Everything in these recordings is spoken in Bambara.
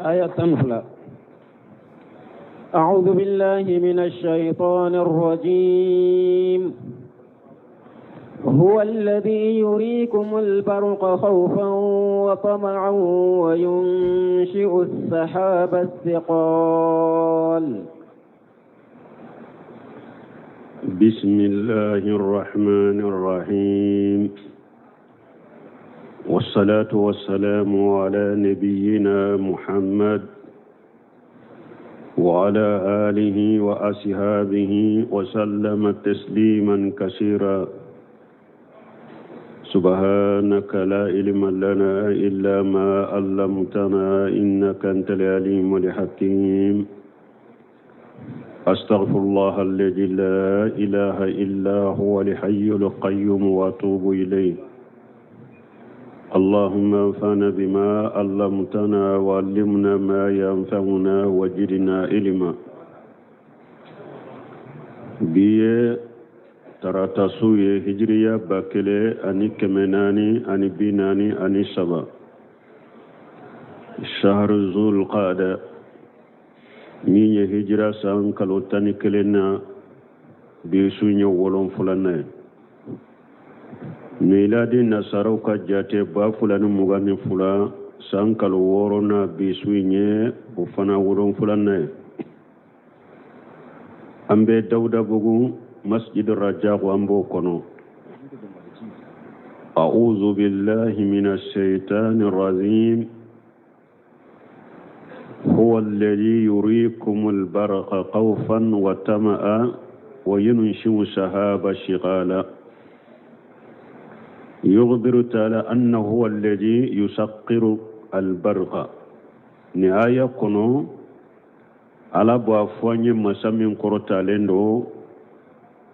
Aya 12. أعوذ بالله من الشيطان الرجيم. هو الذي يريكم البرق خوفا وطمعا وينشئ السحاب الثقال. بسم الله الرحمن الرحيم، والصلاة والسلام على نبينا محمد وعلى آله وأصحابه وسلم تسليما كثيرا. سبحانك لا علم لنا إلا ما علمتنا إنك أنت العليم الحكيم. أستغفر الله الذي لا إله إلا هو الحي القيوم وأتوب إليه. اللهم انفعنا بما علمتنا وعلمنا ما ينفعنا وزدنا علما. Bi ye tarata su ye, hijiriya 1443, shahru zul qada, min ye hijira san kalo 11 na, bi su ye wolonfulanan ye. Miladi nasaraw ka jate, 2022 san kalo wɔɔrɔnan, bi su ye o fana wolonfulanan ye. An bɛ Dawudabugu, Masjid Rajaku, an b'o kɔnɔ. أعوذ بالله من الشيطان الرجيم. هو الذي يريكم البرق خوفا وطمعا وينشئ السحاب الثقال. يخبر تعالى أنه هو الذي يسخر البرق. Nin aya kɔnɔ, Ala b'a fɔ an ye, masa min kɔrɔtalen don,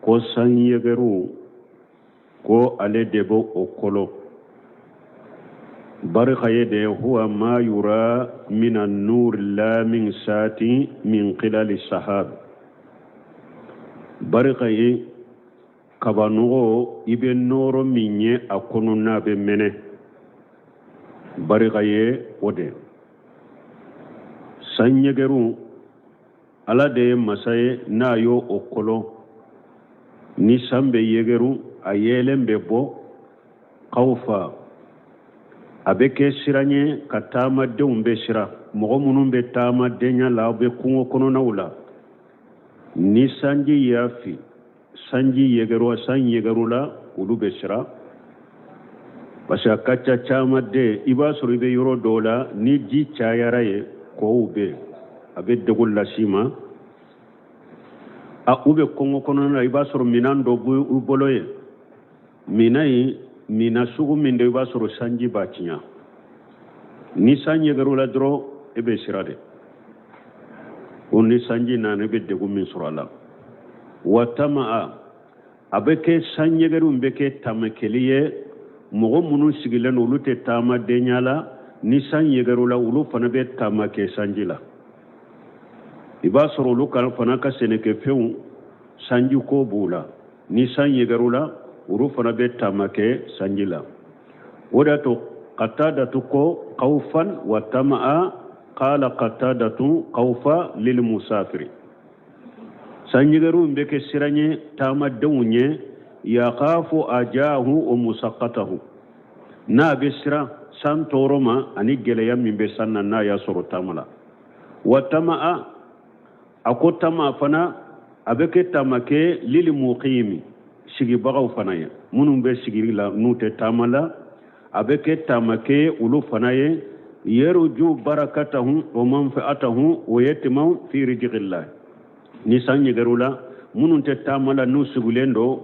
ko sanjɛgɛru, ko ale de b'o o kolo. Barika ye de huwa ma yura min an-nur lami sati min khilali sahab. Barika ye kabanɔgɔ, i bɛ nɔɔrɔ min ye a kɔnɔ n'a bɛ mɛnɛ, barika ye o de. Sanjɛgɛru, Ala de ye masa ye n'a y'o o kolo. Ni san bɛ yɛgɛru, a yeelen bɛ bɔ kawfa, a bɛ kɛ siran ye ka taamadenw bɛ siran. Mɔgɔ minnu bɛ taamadenya la, aw bɛ kungo kɔnɔnaw la, ni sanji y'a fi, sanji yɛgɛru, san yɛgɛru la, olu bɛ siran parce que a ka ca caman de. I b'a sɔrɔ i bɛ yɔrɔ dɔw la, ni ji cayara ye, kɔw bɛ yen, a bɛ degun las'i ma. A u bɛ kungo kɔnɔna la, i b'a sɔrɔ minɛn dɔ b'u bolo yen, minɛn in, minɛn sugu min don, i b'a sɔrɔ sanji b'a tiɲɛ. Ni san yɛgɛr'o la dɔrɔn, e bɛ siran de ko ni sanji nana, i bɛ degun min sɔrɔ a la. Wa tamaa, a bɛ kɛ sanjɛgɛru bɛ kɛ taamakɛli ye mɔgɔ minnu sigilen don, olu tɛ taamadenya la. Ni san yɛgɛr'o la, olu fana bɛ taama kɛ sanji la. I b'a sɔrɔ olu ka fana ka sɛnɛkɛfɛnw, sanji ko b'u la. Ni san yɛgɛr'o la, olu fana bɛ taama kɛ sanji la. O de y'a to Katadatu ko kawfan wa tamaa. Qala Katadatu kawfa lil musafiri. Sanjɛgɛru bɛ kɛ siran ye taamadenw ye, yakafu ajahu wa musakatahu, n'a bɛ siran san tɔɔrɔ ma ani gɛlɛya min bɛ san na n'a y'a sɔrɔ taama la. Wa tamaa, a ko tamaa fana, a bɛ kɛ taamakɛ lili muqimi, sigibagaw fana ye, minnu bɛ sigili la, n'u tɛ taama la, a bɛ kɛ taamakɛ olu fana ye. Yarju barakatahu wa manfaatahu wa yatmau fi rizqillah. Ni san yɛgɛr'u la, minnu tɛ taama la, n'u sigilen don,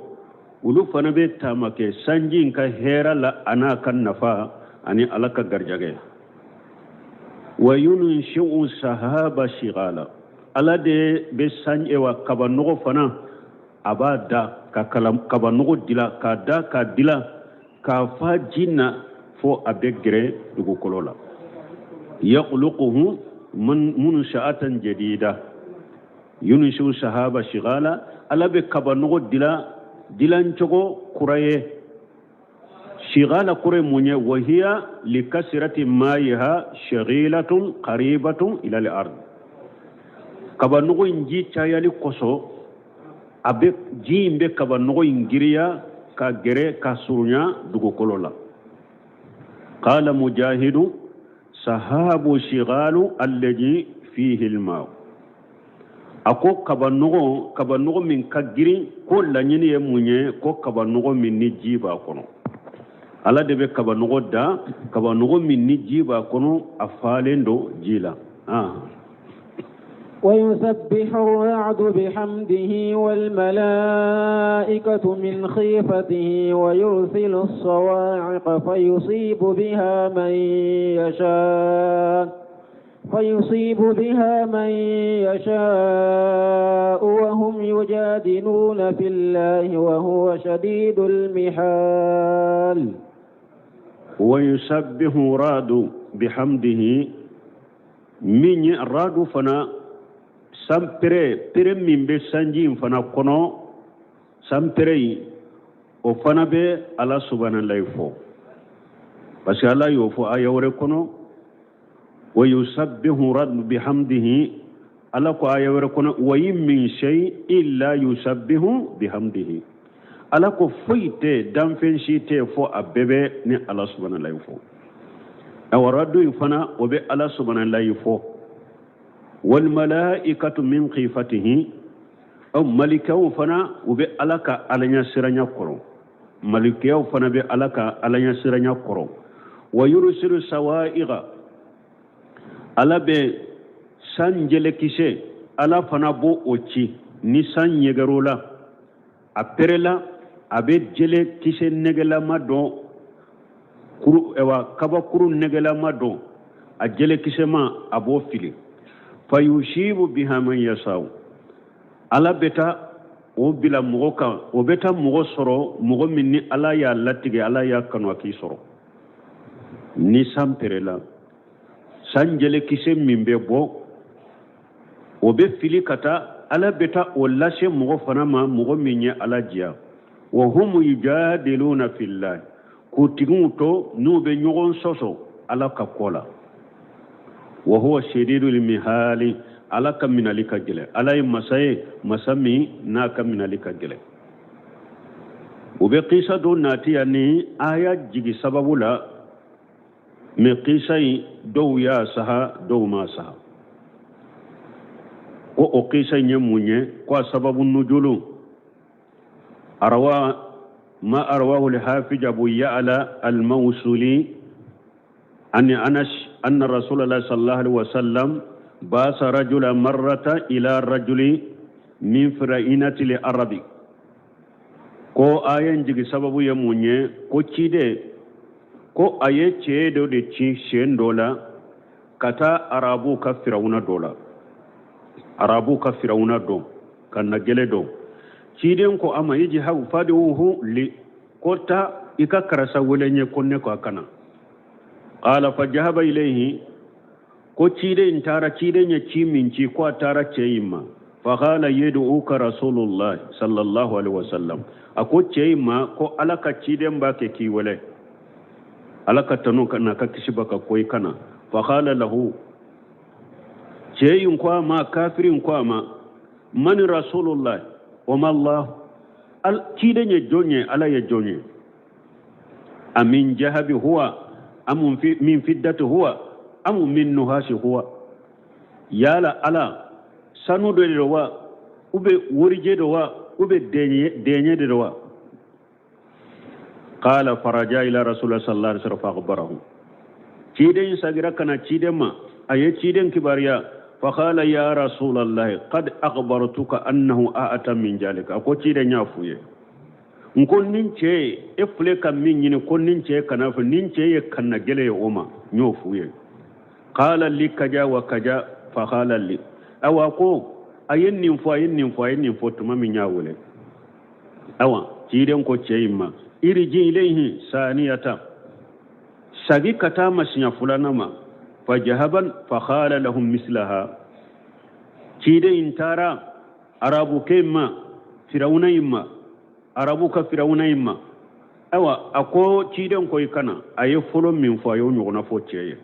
olu fana bɛ taama kɛ sanji in ka hɛrɛ la, a n'a ka nafa ani Ala ka garijɛgɛ. Wa yunshi'u sahaba shigala, Ala de bɛ san wa kabanɔgɔ fana, a b'a da ka kabanɔgɔ dila k'a da k'a dila k'a fa ji na fo a bɛ gɛrɛ dugukolo la. Yakhluquhu munsha'atan jadida. Yunshi'u sahaba shigala, Ala bɛ kabanɔgɔ dila dilancogo kura ye. Shigala kɔrɔ ye mun ye? Wahiya likasirati mayiha shagilatun qaribatun ila al-ard. Kabanɔgɔ in ji cayali kosɔn, a bɛ ji in bɛ kabanɔgɔ in giriya ka gɛrɛ ka surunya dugukolo la. Qala Mujahidu sahabu shigalu alladhi fihi al-ma. A ko kabanɔgɔ, kabanɔgɔ min ka girin, ko laɲini ye mun ye? Ko kabanɔgɔ min ni ji b'a kɔnɔ. Ala de bɛ kabanɔgɔ da, kabanɔgɔ min ni ji b'a kɔnɔ, a falen don ji la. ويسبح الرعد بحمده والملائكة من خيفته ويرسل الصواعق فيصيب بها من يشاء فيصيب بها من يشاء وهم يجادلون في الله وهو شديد المحال. ويسبح رعد بحمده min ye radu fana sanpere pere min bɛ sanji in fana kɔnɔ, sanpere in o fana bɛ Ala subahanallahi fɔ, parce que Ala y'o fɔ aya wɛrɛ kɔnɔ: wa yusabbihu radu bihamdihi. Ala ko aya wɛrɛ kɔnɔ: wa in min shay illa yusabbihu bihamdihi. Ala ko foyi tɛ, danfɛn si tɛ fo a bɛɛ bɛ ni Ala subahanallahi fɔ. Awa radu in fana o bɛ Ala subahanallahi fɔ. Wal malaikatu min khifatihi, aw malikaw fana u bɛ Ala ka alaɲɛsiranya kɔrɔ, malikaw fana bɛ Ala ka alaɲɛsiranya kɔrɔ. Wa yursilu sawa'iga, Ala bɛ san jɛlɛkisɛ, Ala fana b'o o ci. Ni san ɲɛgɛr'o la, a pɛrɛla, a bɛ jɛlɛkisɛ nɛgɛlama dɔn kuru, ɛwa kabakuru nɛgɛlama dɔn, a jɛlɛkisɛma a b'o fili. Fayusibu biha man yasau, Ala bɛ taa o bila mɔgɔ kan, o bɛ taa mɔgɔ sɔrɔ, mɔgɔ min ni Ala y'a latigɛ, Ala y'a kanu a k'i sɔrɔ. Ni san pɛrɛla, san jɛlɛkisɛ min bɛ bɔ, o bɛ fili ka taa, Ala bɛ taa o lase mɔgɔ fana ma, mɔgɔ min ye Ala diya. Wa hum yujadiluna fillahi, k'u tigiw to n'u bɛ ɲɔgɔn sɔsɔ Ala ka ko la. Wa huwa shadidul mihali, Ala ka minali ka gɛlɛn. Ala ye masa ye, masa min n'a ka minali ka gɛlɛn. U bɛ kisa dɔ nati yan ni aya jigi sababu la, mais kisa in dɔw y'a saha, dɔw m'a saha. Ko o kisa in ye mun ye? Ko a sababu nujulu arawa ma arwahu al-hafiz Abu Ya'la al-Mawsuli an Anas anna Rasulullah sallallahu alaihi wasallam basa rajula marrata ila rajuli min fira'inati al-arabi. Ko aya in jigi sababu ye mun ye? Ko ciden ko a ye cɛ dɔ de ci siɲɛ dɔ la ka taa arabu ka firawuna dɔ la, arabu ka firawuna dɔn ka na gɛlɛ dɔn. Ciden ko a ma: ijhabu fad'uhu li, ko taa i ka karisa wele n ye, ko ne ko a kana. Qala fajahaba ilayhi, ko ciden taara, ciden ye ci min ci, ko a taara cɛ in ma. Faqala yad'uka rasulullah sallallahu alaihi wasallam, a ko cɛ in ma ko Ala ka ciden b'a kɛ k'i wele, Ala ka tanu ka na ka kisi ba ka ko i kana. Faqala lahu, cɛ in ko a ma, kafirin ko a ma: mani rasulullah wa ma Allah, ciden ye jɔn ye, Ala ye jɔn ye? Amin jahabi huwa amun fi min fiddati huwa amun min nuhasi huwa, yala Ala sanu dɔ de don wa, ou bien worije do wa, ou bien dɛɲɛ de don wa? Qala faraja ila rasulullah sallallahu alaihi wasallam fa akhbarahu. Ciden sagira kana ciden ma, a ye ciden kibaruya. Fa qala ya rasulallah qad akhbartuka annahu a'ata min jalika. A ko ciden y'a f'u ye n ko nin cɛ e filɛ ka min ɲini, ko nin cɛ kana fɔ nin cɛ ye kanna gɛlɛ ye, o ma n y'o f'u ye. Qala li kaja wa kaja fa qala li, awa ko a ye nin fɔ, a ye nin fɔ, a ye nin fɔ tuma min y'a wele. Awa ciden ko cɛ in ma: irji ilayhi saniyata, sagi ka taa ma siɲɛ filanan ma. Fa jahaban fa qala lahum mislaha. Ciden in taara arabukɛ in ma, firawuna in ma, arabu ka firawuna in ma. Ayiwa, a ko ciden ko i ka na. A ye fɔlɔ min fɔ, a y'o ɲɔgɔnna fɔ cɛ ye.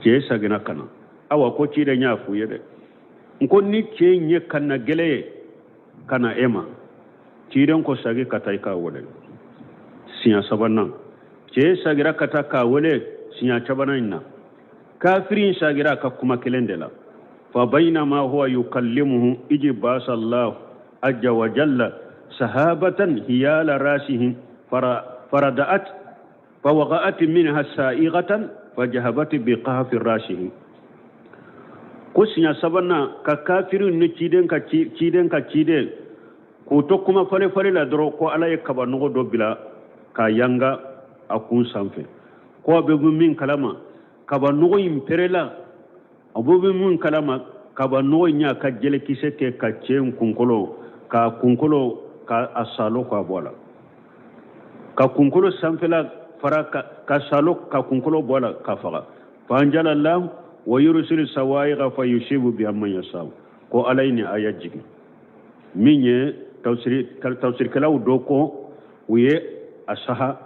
Cɛ saginna ka na. Awa, ko ciden y'a f'u ye dɛ, n ko ni cɛ in ye kannagɛlɛ ye ka na e ma. Ciden ko sagi ka taa i k'a wele siɲɛ sabanan. Cɛ sagira ka taa k'a wele siɲɛ sabanan in na. Kafiri in sagira a ka kuma kelen de la. Fa bainama huwa yukallimuhu iji basa Allah azza wa jalla sahabatan hiyala rasihim farada'at fawaqa'at minha sa'ighatan fajahabat bi qahfi rasihim. Ko siɲɛ sabanan ka kafiriw ni ciden ka ciden ka ciden k'u to kuma falen falen la dɔrɔn, ko Ala ye kabanɔgɔ dɔ bila k'a yanga a kun sanfɛ. Ko a bɛ bɔ min kalama, kabanɔgɔ in pɛrɛla. A bɛ bɔ min kalama, kabanɔgɔ in y'a ka jɛlɛkisɛ kɛ ka cɛ in kunkolo, k'a kunkolo ka a salo k'a bɔ a la, ka kunkolo sanfɛla fara ka salo ka kunkolo bɔ a la ka faga. Fa anjalallahu wa yursilu sawa'iqa fa yusibu biha man yasha. Ko Ala ye nin aya jigin min ye, tafsirikɛlaw dɔ ko u ye a saha,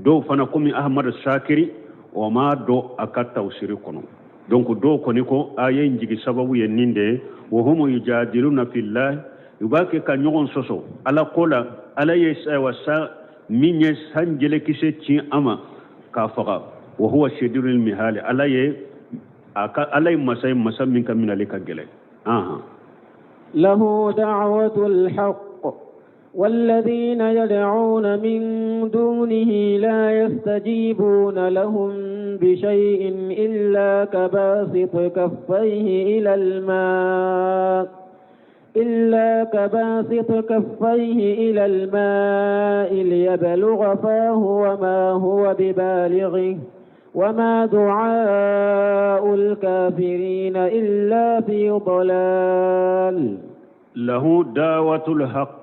dɔw fana komi Ahmad Sakiri, o m'a dɔn a ka tafsiri kɔnɔ. Donc dɔw kɔni ko aya in jigi sababu ye nin de ye: wa hum yujadiluna fillahi, u b'a kɛ ka ɲɔgɔn sɔsɔ Ala ko la. Ala ye ayiwa sa min ye san jɛlɛkisɛ ci a ma k'a faga. Wa huwa shadidul mihali, Ala ye a ka Ala ye masa ye, masa min ka minɛli ka gɛlɛn. Ahan. له دعوة الحق والذين يدعون من دونه لا يستجيبون لهم بشيء إلا كباسط كفيه إلى الماء إلا كباسط كفيه إلى الماء ليبلغ فاه وما هو ببالغه وما دعاء الكافرين إلا في ضلال. له دعوة الحق.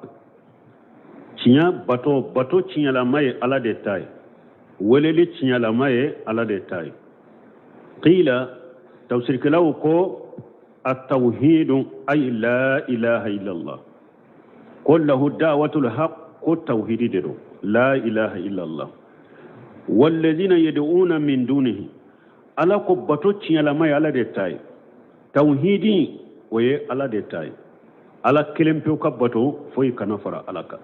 Tiɲɛ bato, bato tiɲɛlama ye Ala de ta ye, weleli tiɲɛlama ye Ala de ta ye. Qila, tafsirikɛlaw ko التوحيد أي لا إله إلا الله. Ko له دعوة الحق, ko tawhidi de don, لا إله إلا الله. والذين يدعون من دونه, Ala ko bato tiɲɛlama ye Ala de ta ye, tawhidi o ye Ala de ta ye, Ala kelen pewu ka bato, foyi kana fara Ala kan.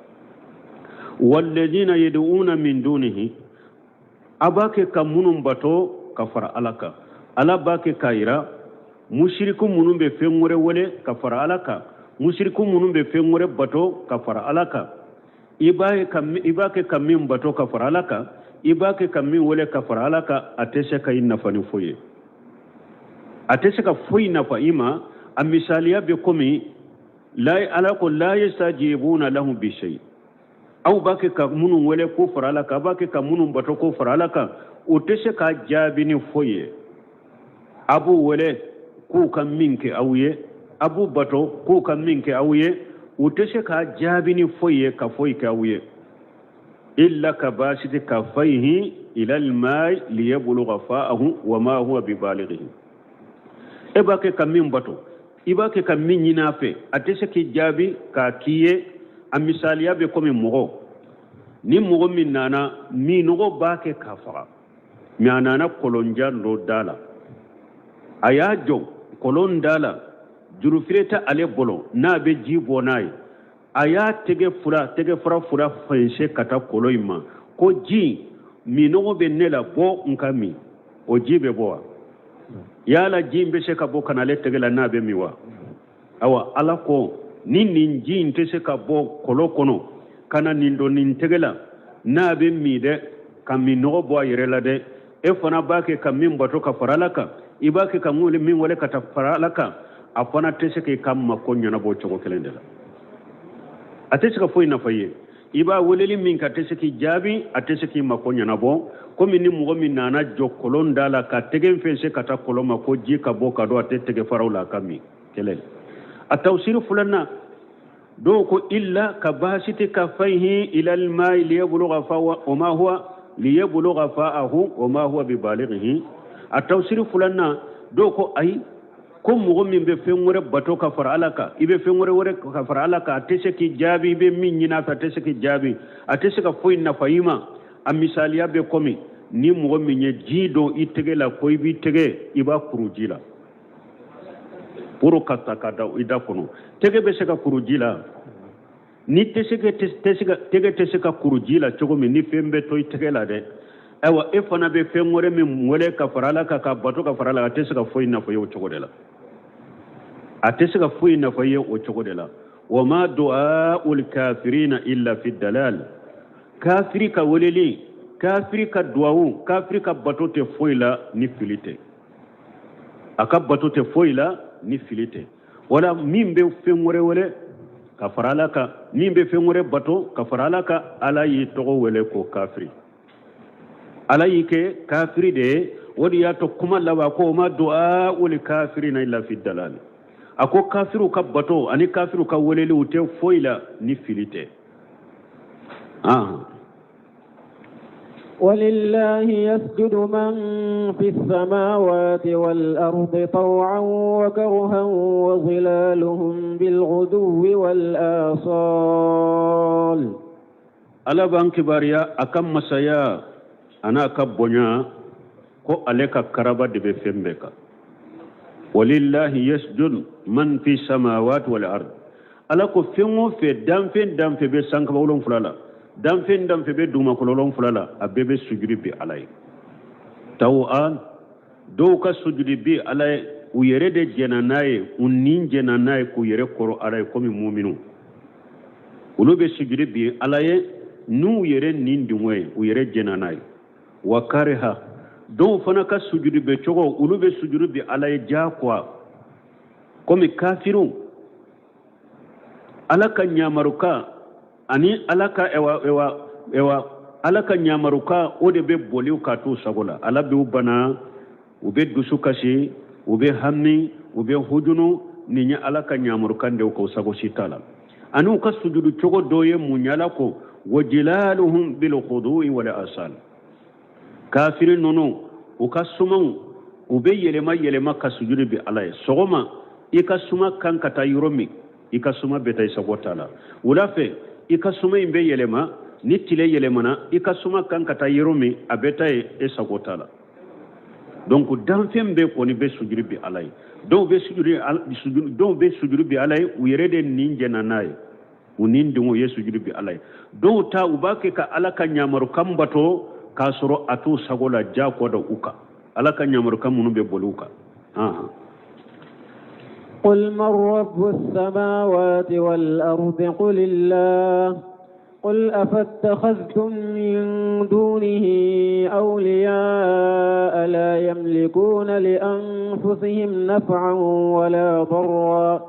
والذين يدعون من دونه, a b'a kɛ ka minnu bato ka fara Ala kan. Ala b'a kɛ k'a yira musiriku minnu bɛ fɛn wɛrɛ wele ka fara Ala kan, musiriku minnu bɛ fɛn wɛrɛ bato ka fara Ala kan. I b'a ye ka i b'a kɛ ka min bato ka fara Ala kan, i b'a kɛ ka min wele ka fara Ala kan, a tɛ se ka i nafa ni foyi ye, a tɛ se ka foyi nafa i ma. A misaliya bɛ komi la Ala ko لا يستجيبون لهم بشيء. Aw b'a kɛ ka minnu wele ko fara Ala kan, a b'a kɛ ka minnu bato ko fara Ala kan, u tɛ se k'a jaabi ni foyi ye. A b'u wele k'u ka min kɛ aw ye, a b'u bato k'u ka min kɛ aw ye, u tɛ se k'a jaabi ni foyi ye ka foyi kɛ aw ye. إلا كباسط كفيه إلى الماء ليبلغ فاه وما هو ببالغه. E b'a kɛ ka min bato, i b'a kɛ ka min ɲini a fɛ, a tɛ se k'i jaabi k'a k'i ye. A misaliya bɛ komi mɔgɔ ni mɔgɔ min nana minɔgɔ b'a kɛ k'a faga, mɛ a nana kɔlɔnjan dɔ da la, a y'a jɔ kɔlɔn da la, jurufire tɛ ale bolo n'a bɛ ji bɔ n'a ye. A y'a tɛgɛ fura, tɛgɛ fara fura fɛnsɛ ka taa kɔlɔn in ma ko ji, minɔgɔ bɛ ne la, bɔ n ka min. O ji bɛ bɔ wa? Yala ji in bɛ se ka bɔ ka na ale tɛgɛ la n'a bɛ min wa? Awa, Ala ko ni nin ji in tɛ se ka bɔ kɔlɔn kɔnɔ ka na nin don nin tɛgɛ la n'a bɛ min dɛ, ka minɔgɔ bɔ a yɛrɛ la dɛ, e fana b'a kɛ ka min bato ka fara Ala kan, i b'a kɛ ka min wele ka taa fara Ala kan, a fana tɛ se k'i ka mako ɲɛnabɔ cogo kelen de la. A tɛ se ka foyi nafa i ye. I b'a weleli min ka tɛ se k'i jaabi, a tɛ se k'i mako ɲɛnabɔ. Komi ni mɔgɔ min nana jɔ kɔlɔn da la ka tɛgɛ fɛnsɛ ka taa kɔlɔn ma ko ji ka bɔ ka don a tɛ tɛgɛ faraw la a ka min kɛlɛ. A tafsiri filanan, dɔw ko إلا كباسط كفيه إلى الماء ليبلغ فاه وما هو ليبلغ فاه وما هو ببالغه. A tafsiri filanan, dɔw ko ayi. Ko mɔgɔ min bɛ fɛn wɛrɛ bato ka fara Ala kan, i bɛ fɛn wɛrɛ wele ka fara Ala kan, a tɛ se k'i jaabi, i bɛ min ɲini a fɛ, a tɛ se k'i jaabi, a tɛ se ka foyi nafa i ma. A misaliya bɛ komi ni mɔgɔ min ye ji don i tɛgɛ la ko i b'i tɛgɛ, i b'a kuru ji la pour ka ta ka da i da kɔnɔ. Tɛgɛ bɛ se ka kuru ji la? Ni tɛ se ka tɛgɛ tɛ se ka kuru ji la cogo min, ni fɛn bɛ to i tɛgɛ la dɛ. Ayiwa, e fana bɛ fɛn wɛrɛ min wele ka fara Ala kan, ka bato ka fara Ala kan, a tɛ se ka foyi nafa i ye o cogo de la. A tɛ se ka foyi nafa i ye o cogo de la. Wa ma du'aul kafirina illa fi dalal. Kafiri ka weleli, kafiri ka duwawu, kafiri ka bato tɛ foyi la ni fili tɛ. A ka bato tɛ foyi la ni fili tɛ. Wala min bɛ fɛn wɛrɛ wele ka fara Ala kan, min bɛ fɛn wɛrɛ bato ka fara Ala kan, Ala y'i tɔgɔ wele ko kafiri. Ala y'i kɛ kafiri de ye. O de y'a to kuma laban ko ma du'aul kafirina illa fi dalal. A ko kafiriw ka bato ani kafiriw ka weleli, u tɛ foyi la ni fili tɛ. ولله يسجد من في السماوات والأرض طوعا وكرها وظلالهم بالغدو والآصال. Ala b'an kibaruya a ka masaya an'a ka bonya, ko ale ka karaba de bɛ fɛn bɛɛ kan. Walillahi yasjud man fi samawati wal ard. Ala ko fɛn o fɛn, danfɛn danfɛn bɛ sankaba wolonfila la, danfɛn danfɛn bɛ dugumakolo wolonfila la, a bɛɛ bɛ sujudi bi Ala ye. Taw'an, dɔw ka sujudi bi Ala ye, u yɛrɛ de jɛnna n'a ye, u ni jɛnna n'a ye k'u yɛrɛ kɔrɔ Ala ye, komi muminu olu bɛ sujudi bi Ala ye n'u yɛrɛ ni dungɔ ye, u yɛrɛ jɛnna n'a ye. Wa kariha, dɔw fana ka sujudi bɛ cogo, olu bɛ sujudi bi Ala ye diyagoya, komi kafiriw. Ala ka ɲamarukan ani Ala ka ewa ewa ewa Ala ka ɲamarukan, o de bɛ boli ka t'u sago la. Ala b'u bana, u bɛ dusu kasi, u bɛ hami, u bɛ hujunu. Nin ye Ala ka ɲamarukan de k'u sago si t'a la. Ani u ka sujudu cogo dɔ ye mun ye? Ala ko wa jilaluhum bil khudu'i wal asal. Kafiri ninnu, u ka sumaw, u bɛ yɛlɛma yɛlɛma ka sujudu bi Ala ye. Sɔgɔma, i ka suma kan ka taa yɔrɔ min, i ka suma bɛ taa i sago t'a la. Wula fɛ, i ka suma in bɛ yɛlɛma. Ni tile yɛlɛmana, i ka suma kan ka taa yɔrɔ min, a bɛ taa yen, e sago t'a la. Donc danfɛn bɛɛ kɔni bɛ sujudi bi Ala ye. Dɔw bɛ sujudi bi Ala ye, u yɛrɛ de nin jɛnna n'a ye, u ni denw ye sujudi bi Ala ye. Dɔw ta, u b'a kɛ ka Ala ka ɲamarukan bato k'a sɔrɔ a t'u sago la, diyagoya da u kan, Ala ka ɲamarukan minnu bɛ boli u kan. قل من رب السماوات والأرض قل الله قل أفاتخذتم من دونه أولياء لا يملكون لأنفسهم نفعا ولا ضرا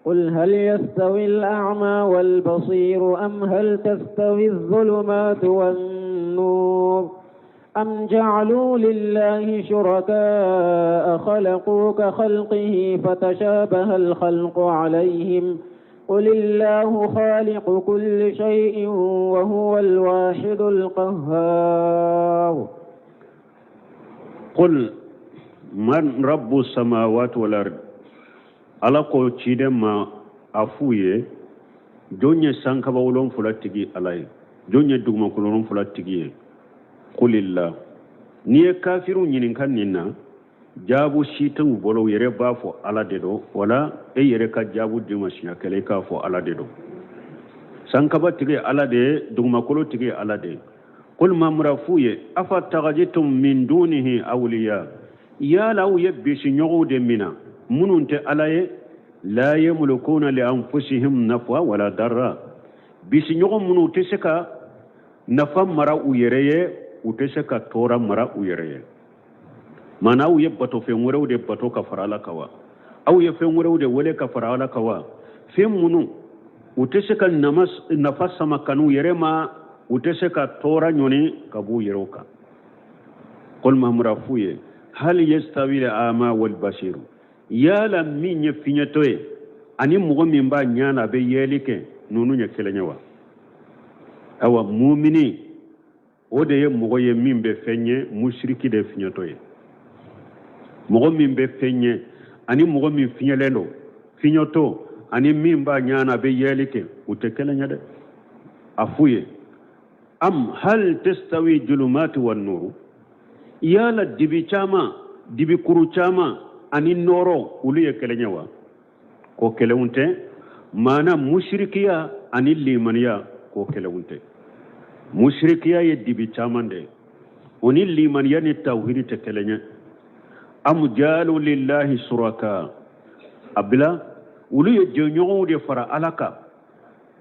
قل هل يستوي الأعمى والبصير أم هل تستوي الظلمات والنور أم جعلوا لله شركاء خلقوا كخلقه فتشابه الخلق عليهم قل الله خالق كل شيء وهو الواحد القهار. قل من رب السماوات والأرض. Ala ko ciden ma, a f'u ye, jɔn ye sankaba wolonfila tigi Ala ye? Jɔn ye dugumakolo wolonfila tigi ye? Qulillah. N'i ye kafiriw ɲininka nin na, jaabu si t'u bolo, u yɛrɛ b'a fɔ Ala de don. Wala e yɛrɛ ka jaabu di ma siɲɛ kelen, i k'a fɔ Ala de don. Sankaba tigi Ala de ye, dugumakolo tigi Ala de ye. Qul, mamura f'u ye, afa tagajitum min dunihi awliya, yala aw ye bisiɲɔgɔnw de mina minnu tɛ Ala ye? La yamlikuna li anfusihim nafa wala darra. Bisiɲɔgɔn minnu tɛ se ka nafa mara u yɛrɛ ye, u tɛ se ka tɔɔrɔ mara u yɛrɛ ye. Maana aw ye batofɛn wɛrɛw de bato ka fara Ala kan wa? Aw ye fɛn wɛrɛw de wele ka fara Ala kan wa? Fɛn minnu u tɛ se ka nafa sama ka n'u yɛrɛ ma, u tɛ se ka tɔɔrɔ ɲɔni ka b'u yɛrɛw kan. Qul, mamura f'u ye, hal yastawi al-ama wal basiru, yala min ye fiɲɛtɔ ye ani mɔgɔ min b'a ɲɛ na, a bɛ yɛli kɛ, ninnu ye kelen ye wa? Awa, mumini, o de ye mɔgɔ ye min bɛ fɛn ye. Musiriki de ye fiɲɛtɔ ye. Mɔgɔ min bɛ fɛn ye, ani mɔgɔ min fiɲɛlen don fiɲɛtɔ ani min b'a ɲɛ na a bɛ yɛli kɛ u tɛ kelen ye dɛ a f'u ye am hal tastawi julumati wan nuru yala dibi caman dibikuru caman ani nɔɔrɔ olu ye kelen ye wa ko kelenw tɛ maana musirikiya ani limaniya ko kelenw tɛ musirikiya ye dibi caman de ye o ni limaniya ni tawhidi tɛ kelen ye am jaalu lillahi suraka a bila olu ye jɛɲɔgɔnw de fara ala kan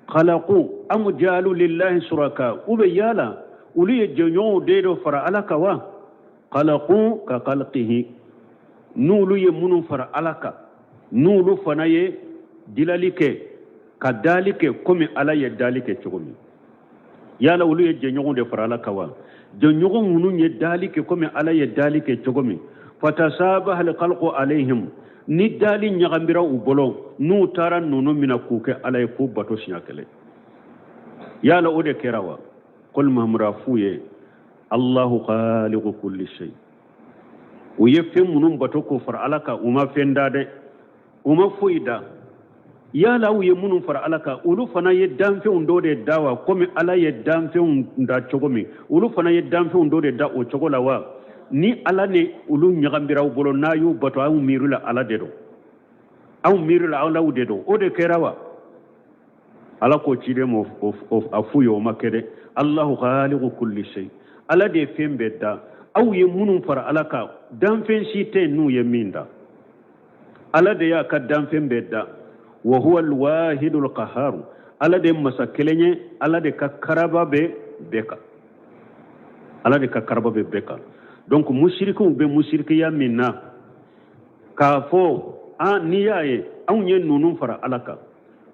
khalaqu am jaalu lillahi suraka u bɛ yala olu ye jɛɲɔgɔnw de dɔ fara ala kan wa khalaqu ka khalqihi n'olu ye minnu fara ala kan n'olu fana ye dilali kɛ ka dali kɛ komi ala ye dali kɛ cogo min yala olu ye jɛɲɔgɔn de fara ala kan wa jɛɲɔgɔn minnu ye dali kɛ komi ala ye dali kɛ cogo min fatasabaha alkhalqu alayhim ni dali ɲagambira u bolo n'u taara ninnu mina k'u kɛ ala ye k'u bato siɲɛ kelen yala o de kɛra wa qul mahamadu a f'u ye allahu khaliqu kulli shay u ye fɛn minnu bato k'o fara ala kan u ma fɛn da dɛ u ma foyi da yala u ye minnu fara ala kan olu fana ye danfɛnw dɔ de da wa komi ala ye danfɛnw da cogo min olu fana ye danfɛnw dɔ de da o cogo la wa ni ala ni olu ɲagambira aw bolo n'a y'u bato aw miiri la ala de don aw miiri la alaw de don o de kɛra wa ala ko ciden ma a f'u ye o ma kɛ dɛ allahu khaliqu kulli shay ala de ye fɛn bɛɛ da aw ye minnu fara ala kan danfɛn si tɛ n'u ye min da ala de y'a ka danfɛn bɛɛ da wa huwa alwahidul qaharu ala de masa kelen ye ala de ka karaba bɛ bɛɛ kan ala de ka karaba bɛ bɛɛ kan donc musirikiw bɛ musirikiya min na k'a fɔ an n'i y'a ye anw ye ninnu fara ala kan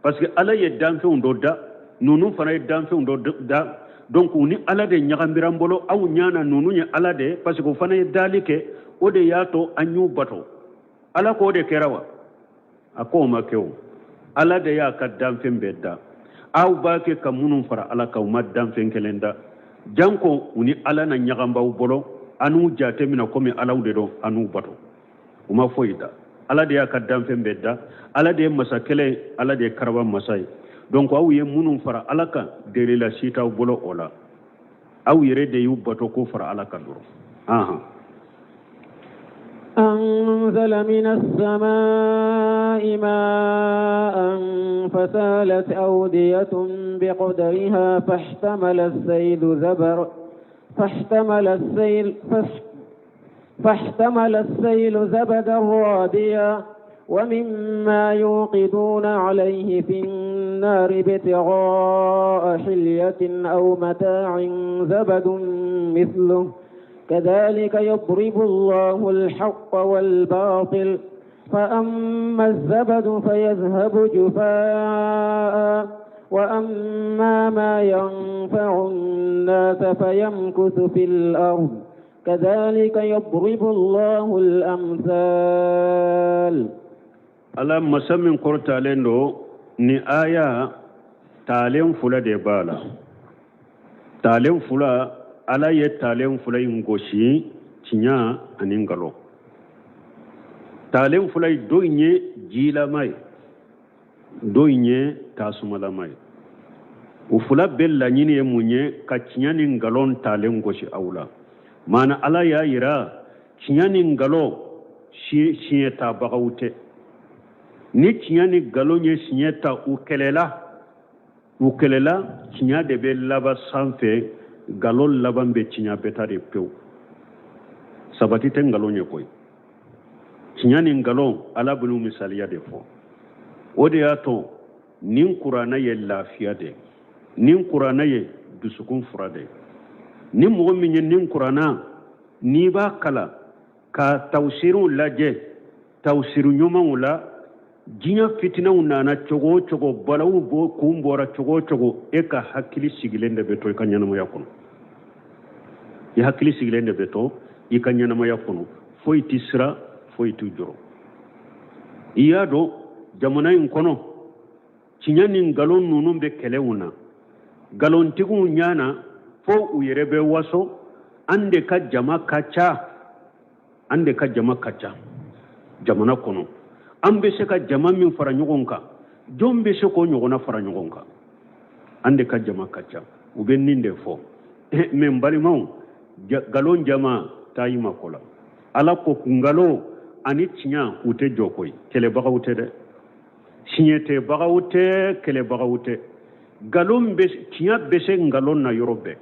parce que ala ye danfɛnw dɔ da ninnu fana ye danfɛnw dɔ da donc u ni ala de ɲagambira an bolo aw ɲa na ninnu ye ala de parce que o fana ye dali kɛ o de y'a to an y'u bato ala k'o de kɛra wa a k'o ma kɛ o ala de y'a ka danfɛn bɛɛ da aw b'a kɛ ka minnu fara ala kan u ma danfɛn kelen da janko u ni ala na ɲaganb'aw bolo an n'u jate minɛ komi alaw de don an n'u bato u ma foyi da ala de y'a ka danfɛn bɛɛ da ala de ye masa kelen ye ala de ye karaba masa ye donc aw ye minnu fara ala kan delila si t'aw bolo o la aw yɛrɛ de y'u bato k'u fara ala kan dɔrɔn ahan أنزل من السماء ماء فسالت أودية بقدرها فاحتمل السيل زبر فاحتمل السيل فاحتمل السيل زبدا رابيا ومما يوقدون عليه في النار ابتغاء حلية أو متاع زبد مثله كذلك يضرب الله الحق والباطل فأما الزبد فيذهب جفاء وأما ما ينفع الناس فيمكث في الأرض كذلك يضرب الله الأمثال ala masa min kɔrɔtalen don ni aya taalen fula de b'a la taalen fula ala ye taalen fula in gosi tiɲɛ ani nkalon taalen fula in dɔ in ye jilama ye dɔ in ye tasumalama ye u fula bɛɛ laɲini ye mun ye ka tiɲɛ ni nkalon taalen gosi aw la maana ala y'a yira tiɲɛ ni nkalon siɲɛ tabagaw tɛ ni tiɲɛ ni nkalon ye siɲɛ ta u kɛlɛla u kɛlɛla tiɲɛ de bɛ laban sanfɛ nkalon laban bɛ tiɲɛ bɛ taa de pewu sabati tɛ nkalon ye koyi tiɲɛ ni nkalon ala bɛn'u misaliya de fɔ o de y'a to nin kuranɛ ye lafiya de nin kuranɛ ye dusukun fura de ni mɔgɔ min ye nin kuranɛ n'i b'a kalan ka tawusiriw lajɛ tawusiri ɲumanw la diɲɛ fitinaw nana cogo o cogo balawu bɔ kun bɔra cogo o cogo e ka hakili sigilen de bɛ to i ka ɲɛnamaya kɔnɔ i hakili sigilen de bɛ to i ka ɲɛnamaya kɔnɔ foyi t'i siran foyi t'i jɔrɔ i y'a dɔn jamana in kɔnɔ tiɲɛ ni nkalon ninnu bɛ kɛlɛw na nkalontigiw ɲa na fo u yɛrɛ bɛ waso an de ka jama ka ca an de ka jama ka ca Jamana kɔnɔ an bɛ se ka jama min fara ɲɔgɔn kan, jɔn bɛ se k'o ɲɔgɔnna fara ɲɔgɔn kan? An de ka jama ka ca. U bɛ nin de fɔ. Mais n balimaw, nkalon jama taa i mako la. Ala ko nkalon ani tiɲɛ u tɛ jɔ koyi. Kɛlɛbagaw tɛ dɛ, siɲɛtɛbagaw tɛ, kɛlɛbagaw tɛ. Nkalon bɛ, tiɲɛ bɛ se nkalon na yɔrɔ bɛɛ.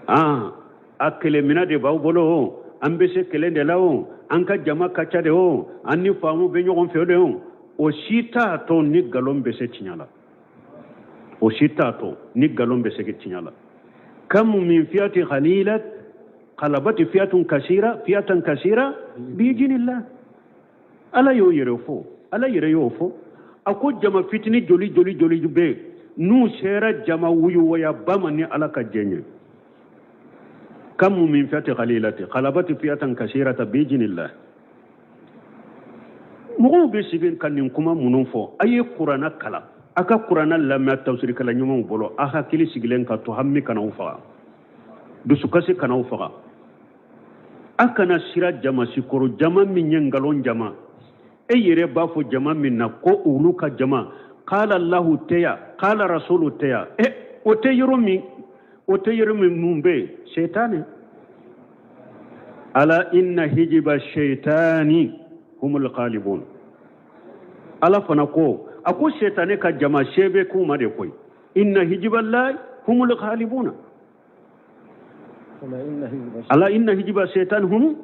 Aa, a kɛlɛminɛn de b'aw bolo o, an bɛ se kɛlɛ de la o, an ka jama ka ca de o, an ni faamu bɛ ɲɔgɔn fɛ de o, o si t'a to ni nkalon bɛ se tiɲɛ la. O si t'a to ni nkalon bɛ se tiɲɛ la. Kam min fiyati khalilat ghalabati fiyatun kasira fiyatan kasira biijinillah. Ala y'o yɛrɛ fɔ, Ala yɛrɛ y'o fɔ. A ko jama fitini joli joli joli bɛ yen n'u sera jama wuyuwayaba ma ni Ala ka jɛn ye. Kam min fiyati khalilati ghalabati fiyatan kasirata biijinillah. Mɔgɔw bɛ sigi ka nin kuma minnu fɔ, a ye kuranna kalan, a ka kuranna lamɛn tafsirikɛla ɲumanw bolo, a hakili sigilen ka to. Hami kana aw faga, dusukasi kana aw faga. A kana siran jama si kɔrɔ, jama min ye nkalon jama. E yɛrɛ b'a fɔ jama min na ko olu ka jama, kala Allahu tɛ yan, kala rasulu tɛ yan. E, o tɛ yɔrɔ min, o tɛ yɔrɔ min, mun bɛ yen? Shetani. Ala inna hijiba shaitani humul ghalibun. Ala fana ko, a ko shetani ka jama se bɛ k'u ma de koyi. Inna hijiballahi humul ghalibuna. Ala inna hijiba shaitan hum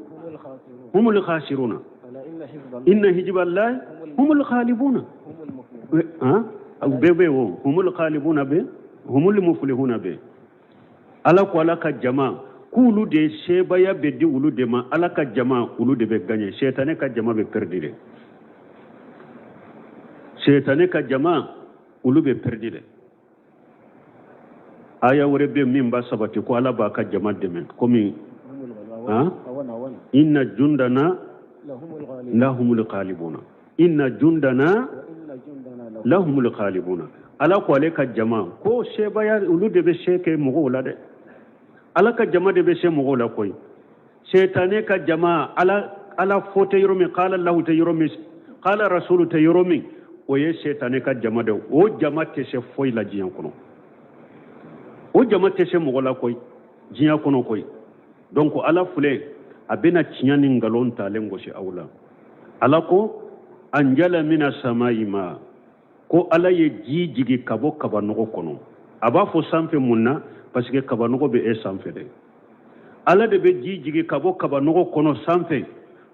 humul khasiruna. Inna hijiballahi humul ghalibuna. Bɛɛ bɛ o humul ghalibuna bɛ humul muflihuna bɛ. Ala ko Ala ka jama k'olu de sebaya bɛ di olu de ma. Ala ka jama, olu de bɛ gagner. Sɛtanɛ ka jama bɛ perdre de. Sɛtanɛ ka jama, olu bɛ perdre de. Aya wɛrɛ bɛ min b'a sabati ko Ala b'a ka jama dɛmɛ komi inna jundana lahumul ghalibuna, inna jundana lahumul ghalibuna. Ala ko ale ka jama ko sebaya, olu de bɛ se kɛ mɔgɔw la dɛ. Ala ka jama de bɛ se mɔgɔw la koyi. Sɛtanɛ ka jama, Ala fɔ tɛ yɔrɔ min, kala Allahu tɛ yɔrɔ min, kala rasulu tɛ yɔrɔ min, o ye sɛtanɛ ka jama de. O jama tɛ se foyi la diɲɛ kɔnɔ. O jama tɛ se mɔgɔ la koyi diɲɛ kɔnɔ koyi. Donc Ala filɛ, a bɛna tiɲɛ ni nkalon talen gosi aw la. Ala ko anjala mina samayi ma, ko Ala ye ji jigi ka bɔ kabanɔgɔ kɔnɔ. A b'a fɔ sanfɛ mun na? Parce que kabanɔgɔ bɛ e sanfɛ dɛ. Ala de bɛ ji jigi ka bɔ kabanɔgɔ kɔnɔ sanfɛ.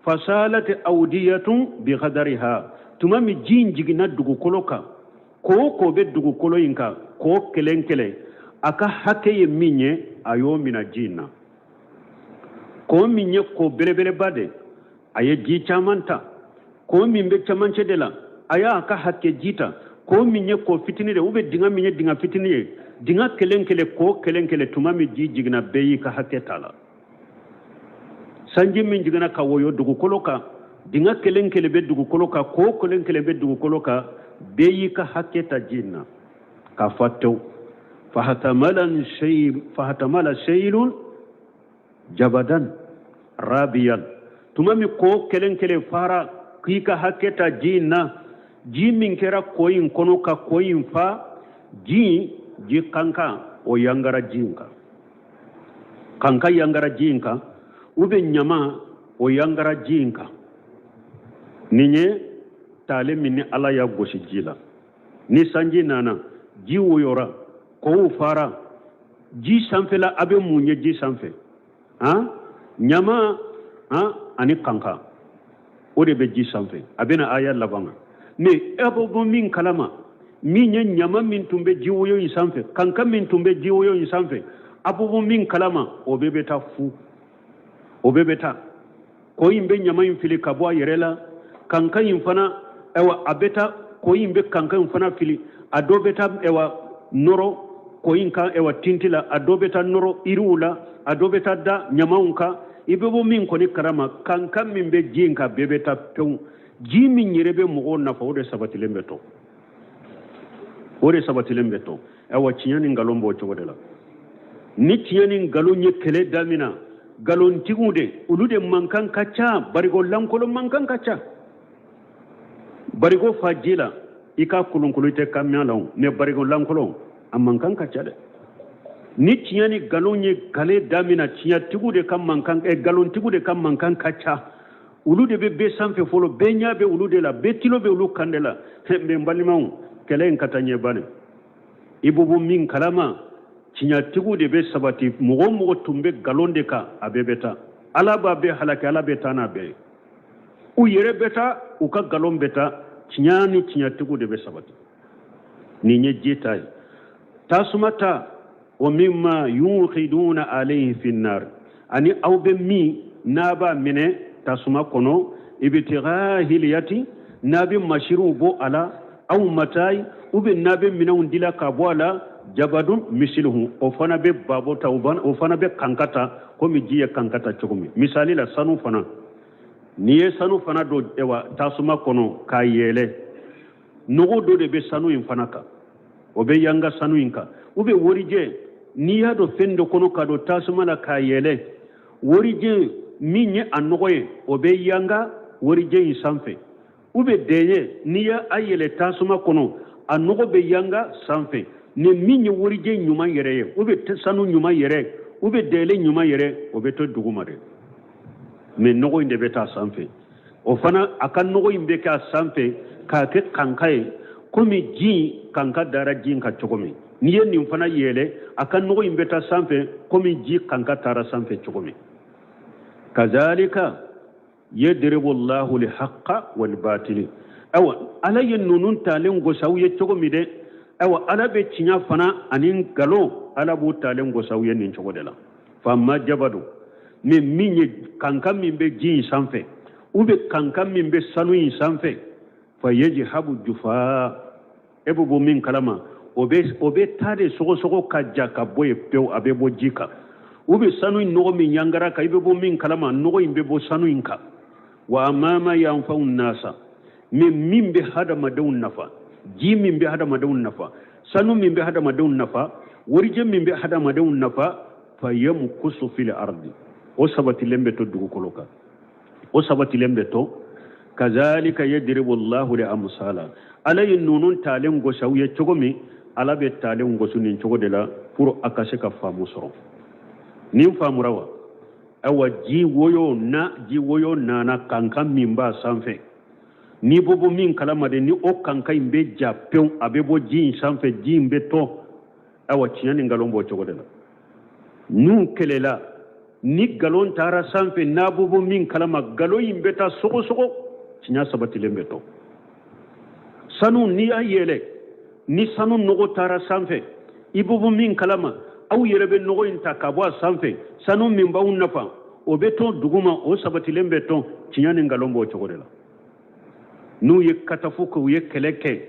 Fasalati awdiyatun bi qadariha. Tuma min ji in jiginna dugukolo kan, ko o ko bɛ dugukolo in kan, ko kelen kelen a ka hakɛ ye min ye, a y'o mina ji in na. Ko min ye ko belebeleba de, a ye ji caman ta. Ko min bɛ camancɛ de la, a y'a ka hakɛ ji ta. Ko min ye ko fitini de, ou bien dinga min ye dinga fitini ye, dinga kelen kelen, ko kelen kelen, tuma min ji jiginna, bɛɛ y'i ka hakɛ ta la. Sanji min jiginna ka woyo dugukolo kan, dinga kelen kelen bɛ dugukolo kan, ko kelen kelen bɛ dugukolo kan, bɛɛ y'i ka hakɛ ta ji in na k'a fa tewu. Fahatamala seylun jabadan rabiyan. Tuma min ko kelen kelen fara k'i ka hakɛ ta ji in na, ji min kɛra ko in kɔnɔ ka ko in fa, ji kankan o yangara ji in kan, kankan yangara ji in kan, u bɛ ɲama o yangara ji in kan. Nin ye taale min ni Ala y'a gosi ji la. Ni sanji nana, ji woyora, kow fara ji sanfɛla, a bɛ mun ye ji sanfɛ? Han, ɲama han ani kankan, o de bɛ ji sanfɛ. A bɛna aya laban kan. Mais e bɛ bɔ min kalama, min ye ɲama min tun bɛ ji woyo in sanfɛ, kankan min tun bɛ ji woyo in sanfɛ, a bɛ bɔ min kalama, o bɛɛ bɛ taa fu, o bɛɛ bɛ taa. Ko in bɛ ɲama in fili ka bɔ a yɛrɛ la, kankan in fana, ayiwa, a bɛ taa. Ko in bɛ kankan in fana fili, a dɔ bɛ taa, ayiwa, nɔrɔ ko in kan, ayiwa, tinti la, a dɔ bɛ taa nɔrɔ yiriw la, a dɔ bɛ taa da ɲamaw kan. I bɛ bɔ min kɔni kalama, kankan min bɛ ji in kan, bɛɛ bɛ taa pewu. Ji min yɛrɛ bɛ mɔgɔw nafa, o de sabatilen bɛ to, o de sabatilen bɛ to. Ayiwa, tiɲɛ ni nkalon b'o cogo de la. Ni tiɲɛ ni nkalon ye kɛlɛ damina nkalontigiw de, olu de mankan ka ca, barigo lankolon mankan ka ca. Barigo fa ji la, i k'a kolonkolon, i tɛ kamiya la o, mais barigo lankolon a mankan ka ca dɛ. Ni tiɲɛ ni nkalon ye gale damina, tiɲɛtigiw de ka mankan, nkalontigiw de ka mankan ka ca. Olu de bɛ bɛɛ sanfɛ fɔlɔ, bɛɛ ɲɛ bɛ olu de la, bɛɛ tulo bɛ olu kan de la. Mais n balimaw, kɛlɛ in ka taa ɲɛ bani. I bɛ bɔ min kalama, tiɲɛtigiw de bɛ sabati. Mɔgɔ o mɔgɔ tun bɛ nkalon de kan, a bɛɛ bɛ taa. Ala b'a bɛɛ halaki, Ala bɛ taa n'a bɛɛ ye. U yɛrɛ bɛ taa, u ka nkalon bɛ taa. Tiɲɛ ni tiɲɛtigiw de bɛ sabati. Nin ye ji ta ye. Tasuma ta, wa mimma yuqiduna alayhi fi nar, ani aw bɛ min n'a b'a minɛ tasuma kɔnɔ, ibtigha hiliyati, n'a bɛ masiriw bɔ a la, aw matayi, ou bien n'a bɛ minɛnw dila ka bɔ a la, jabadun misiluhu, o fana bɛ babo ta, o fana bɛ kanka ta komi ji ye kanka ta cogo min. Misali la, sanu fana, n'i ye sanu fana don ewa tasuma kɔnɔ k'a yɛlɛ, nɔgɔ dɔ de bɛ sanu in fana kan, o bɛ yanga sanu in kan. Ou bien warijɛ, n'i y'a don fɛn dɔ kɔnɔ ka don tasuma la k'a yɛlɛ, warijɛ min ye a nɔgɔ ye, o bɛ yanga warijɛ in sanfɛ. Ou bien dɛɲɛ, n'i y'a yɛlɛ tasuma kɔnɔ, a nɔgɔ bɛ yanga sanfɛ. Ni min ye warijɛ ɲuman yɛrɛ ye, ou bien sanu ɲuman yɛrɛ, ou bien dɛlɛ ɲuman yɛrɛ, o bɛ to duguma dɛ, mais nɔgɔ in de bɛ taa sanfɛ. O fana a ka nɔgɔ in bɛ kɛ a sanfɛ k'a kɛ kanka ye, komi ji kanka dara ji in kan cogo min. N'i ye nin fana yɛlɛ, a ka nɔgɔ in bɛ taa sanfɛ komi ji kanka taara sanfɛ cogo min. Kazalika yadribu Allahu lihaqqa walbatili. Ayiwa, Ala ye ninnu talen gosi aw ye cogo min dɛ, ayiwa, Ala bɛ tiɲɛ fana ani nkalon, Ala b'u talen gosi aw ye nin cogo de la. Fama jabadu, ni min ye kankan min bɛ ji in sanfɛ, ou bien kankan min bɛ sanu in sanfɛ, fa yajhabu jufa, e bɛ bɔ min kalama, o bɛ taa de sɔgɔsɔgɔ ka ja ka bɔ yen pewu, a bɛ bɔ ji kan. Ou bien sanu in nɔgɔ min yangara kan, i bɛ bɔ min kalama, nɔgɔ in bɛ bɔ sanu in kan. Wa amma ma yanfa'u nasa, mais min bɛ hadamadenw nafa, ji min bɛ hadamadenw nafa, sanu min bɛ hadamadenw nafa, warijɛ min bɛ hadamadenw nafa, fa yamkusu fil ardi, o sabatilen bɛ to dugukolo kan, o sabatilen bɛ to. Kazalika yadribu Allahu li amsala, Ala ye ninnu talen gosi aw ye cogo min, Ala bɛ talen gosi nin cogo de la pour a ka se ka faamu sɔrɔ. Nin faamura wa? Ayiwa, ji woyo na, ji woyo nana, kankan min b'a sanfɛ, n'i bɛ bɔ min kalama de, ni o kankan in bɛ ja pewu, a bɛ bɔ ji in sanfɛ, ji in bɛ to. Ayiwa, tiɲɛ ni nkalon b'o cogo de la. N'u kɛlɛla, ni nkalon taara sanfɛ, n'a bɛ bɔ min kalama, nkalon in bɛ taa sɔgɔsɔgɔ, tiɲɛ sabatilen bɛ to. Sanu, n'i y'a yɛlɛ, ni sanu nɔgɔ taara sanfɛ, i bɛ bɔ min kalama, aw yɛrɛ bɛ nɔgɔ in ta ka bɔ a sanfɛ, sanu min b'aw nafa, o bɛ to duguma, o sabatilen bɛ to. Tiɲɛ ni nkalon b'o cogo de la. N'u ye katafu kɛ, u ye kɛlɛ kɛ,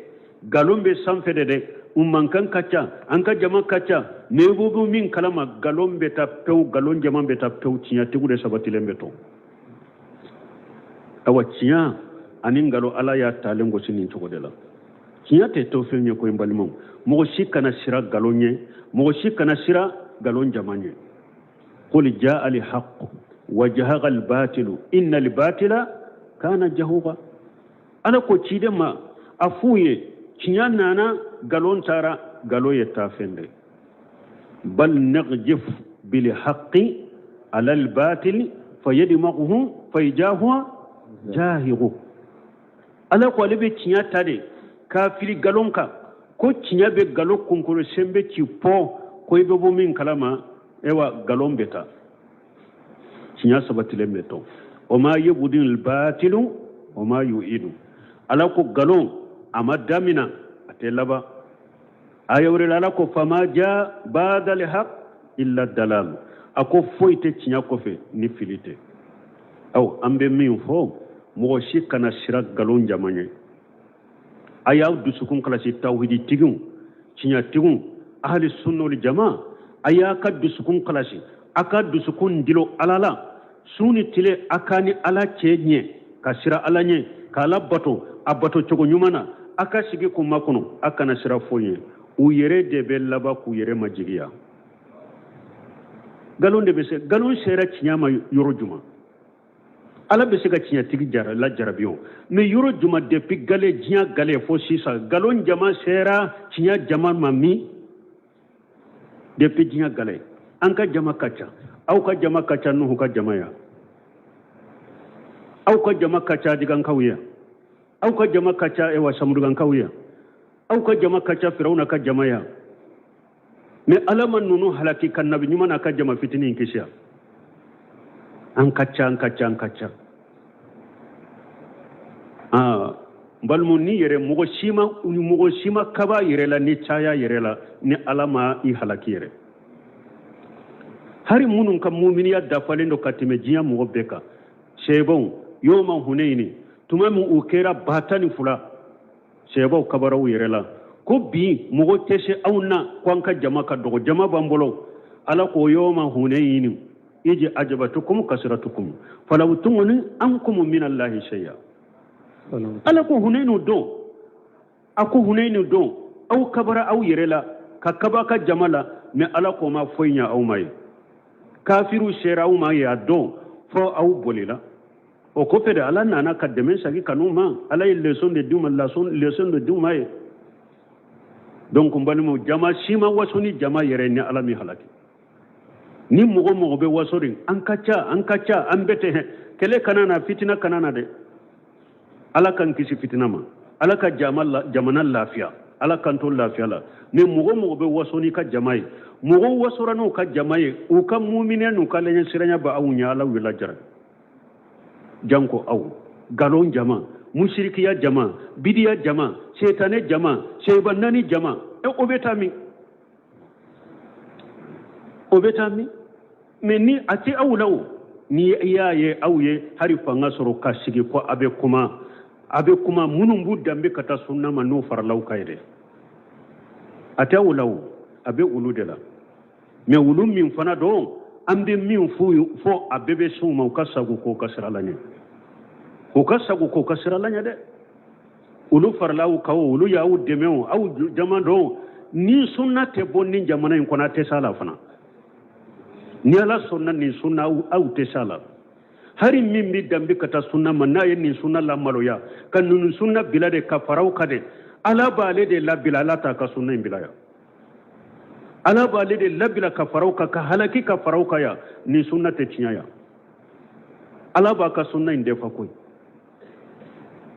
nkalon bɛ sanfɛ de dɛ, u mankan ka ca, an ka jama ka ca, mais i bɛ bɔ min kalama, nkalon bɛ taa pewu, nkalon jama bɛ taa pewu, tiɲɛtigiw de sabatilen bɛ to. Awa, tiɲɛ ani nkalon, Ala y'a talen gosi nin cogo de la. Tiɲɛ tɛ to fɛn ye koyi, n balimaw. Mɔgɔ si kana siran nkalon ɲɛ, mɔgɔ si kana siran nkalon jama ɲɛ. Qul jaa al haqq wa jahaqa al batilu inna al batila kana jahuqa. Ala ko ciden ma, a f'u ye, tiɲɛ nana, nkalon taara, nkalon ye taafɛn de. Bal naqjif bil haqqi ala al batil fayadmaghuhu fa huwa jahiqu. Ala ko ale bɛ tiɲɛ ta de k'a fili nkalon kan, ko tiɲɛ bɛ nkalon kunkolo sen bɛ ci pɔ, ko i bɛ bɔ min kalama, ewa, nkalon bɛ taa, tiɲɛ sabatilen bɛ to. O ma yubdil batilu o ma yu'idu. Ala ko nkalon a ma damina, a tɛ laban. Aya wɛrɛ la, Ala ko fama ja ba'dal haq illa dalal, a ko foyi tɛ tiɲɛ kɔfɛ ni fili tɛ. Aw, an bɛ min fɔ, mɔgɔ si kana siran nkalon jama ɲɛ. A y'aw dusukun kalasi, tawhiditigiw, tiɲɛtigiw, ahli sunna wal jama, a y'a ka dusukun kalasi, a ka dusukun dilo Ala la su ni tile, a ka ni Ala cɛ ɲɛ, ka siran Ala ɲɛ, k'Ala bato a bato cogo ɲuman na, a ka sigi k'u makɔnɔ, a kana siran foyi ɲɛ. U yɛrɛ de bɛ laban k'u yɛrɛ majigiya. Nkalon de bɛ se, nkalon sera tiɲɛ ma yɔrɔ juma? Ala bɛ se ka tiɲɛtigi jara lajarabi o, mais yɔrɔ juma depuis gale diɲɛ gale fo sisan, nkalon jama sera tiɲɛ jama ma min? Depuis diɲɛ gale, an ka jama ka ca, aw ka jama ka ca, Nuhu ka jama ya, aw ka jama ka ca Adigankaw ya, aw ka jama ka ca ewa Samudugankaw ya, aw ka jama ka ca Firawuna ka jama ya. Mais Ala ma ninnu halaki ka nabi ɲuman n'a ka jama fitinin kisi. An ka ca, an ka ca, an ka ca. Aa, n balimaw, ni yɛrɛ mɔgɔ si ma, mɔgɔ si ma kaba yɛrɛ la ni caya yɛrɛ la, ni Ala ma i halaki yɛrɛ. Hari minnu ka muminiya dafalen don ka tɛmɛ diɲɛ mɔgɔ bɛɛ kan, sebaw yoma Huneyini, tuma min u kɛra 12,000, sebaw kabara u yɛrɛ la ko bi mɔgɔ tɛ se anw na, ko an ka jama ka dɔgɔ, jama b'an bolo. Ala ko yoma Huneyini iji ajabatukum kasiratukum falam tuguni ankum min Allahi shay'a. Ala ko Huneyini don, a ko Huneyini don, aw kabara aw yɛrɛ la ka kaba ka jama la, mais Ala ko ma foyi ɲɛ aw ma ye. Kafiru sera aw ma ye a don fo aw bolila. O kɔfɛ de Ala nana ka dɛmɛ sagi kanu ma. Ala ye leçon de d'u ma, leçon de d'u ma ye. Donc n balimaw, jama si ma waso ni jama yɛrɛ ni Ala min halaki. Ni mɔgɔ mɔgɔ bɛ waso de, an ka ca, an ka ca, an bɛɛ tɛ kɛlɛ kana na, fitina kana na dɛ. Ala k'an kisi fitina ma, Ala ka jamana lafiya, Ala k'an to lafiya la. Mais mɔgɔ mɔgɔ bɛ waso n'i ka jama ye, mɔgɔw wasora n'u ka jama ye, u ka muminɛ n'u ka laɲɛsiranya bɛ aw ɲɛ, Ala y'u lajarabi. Janko aw galon jama, musirikiya jama, bidiya jama, setanɛ jama, seba naani jama, e o bɛ taa min? O bɛ taa min? Mais ni a tɛ aw la o, ni i y'a ye aw ye hali fanga sɔrɔ ka sigi ko a bɛ kuma, a bɛ kuma minnu b'u danbe ka taa sunna ma, n'o farala aw kan yɛrɛ, a tɛ aw la o, a bɛ olu de la. Mais olu min fana don, an bɛ min fɔ a bɛɛ bɛ s'u ma, u ka sago k'o ka sira la ɲɛ, u ka sago k'o ka sira la ɲɛ dɛ. Olu farala aw kan o, olu y'aw dɛmɛ o, aw jama don. Ni sunna tɛ bɔ ni jamana in kɔnɔ, a tɛ s'a la fana. Ni Ala sɔnna nin sunna, aw tɛ s'a la. Hari min bɛ danbe ka taa sunna ma, n'a ye nin sunna lamaloya ka nin sunna bila de ka fara aw kan dɛ, Ala b'ale de labila, Ala t'a ka sunna in bila yan. Ala b'ale de labila ka fara aw kan, ka halaki ka fara aw kan yan. Nin sunna tɛ tiɲɛ yan. Ala b'a ka sunna in defa koyi.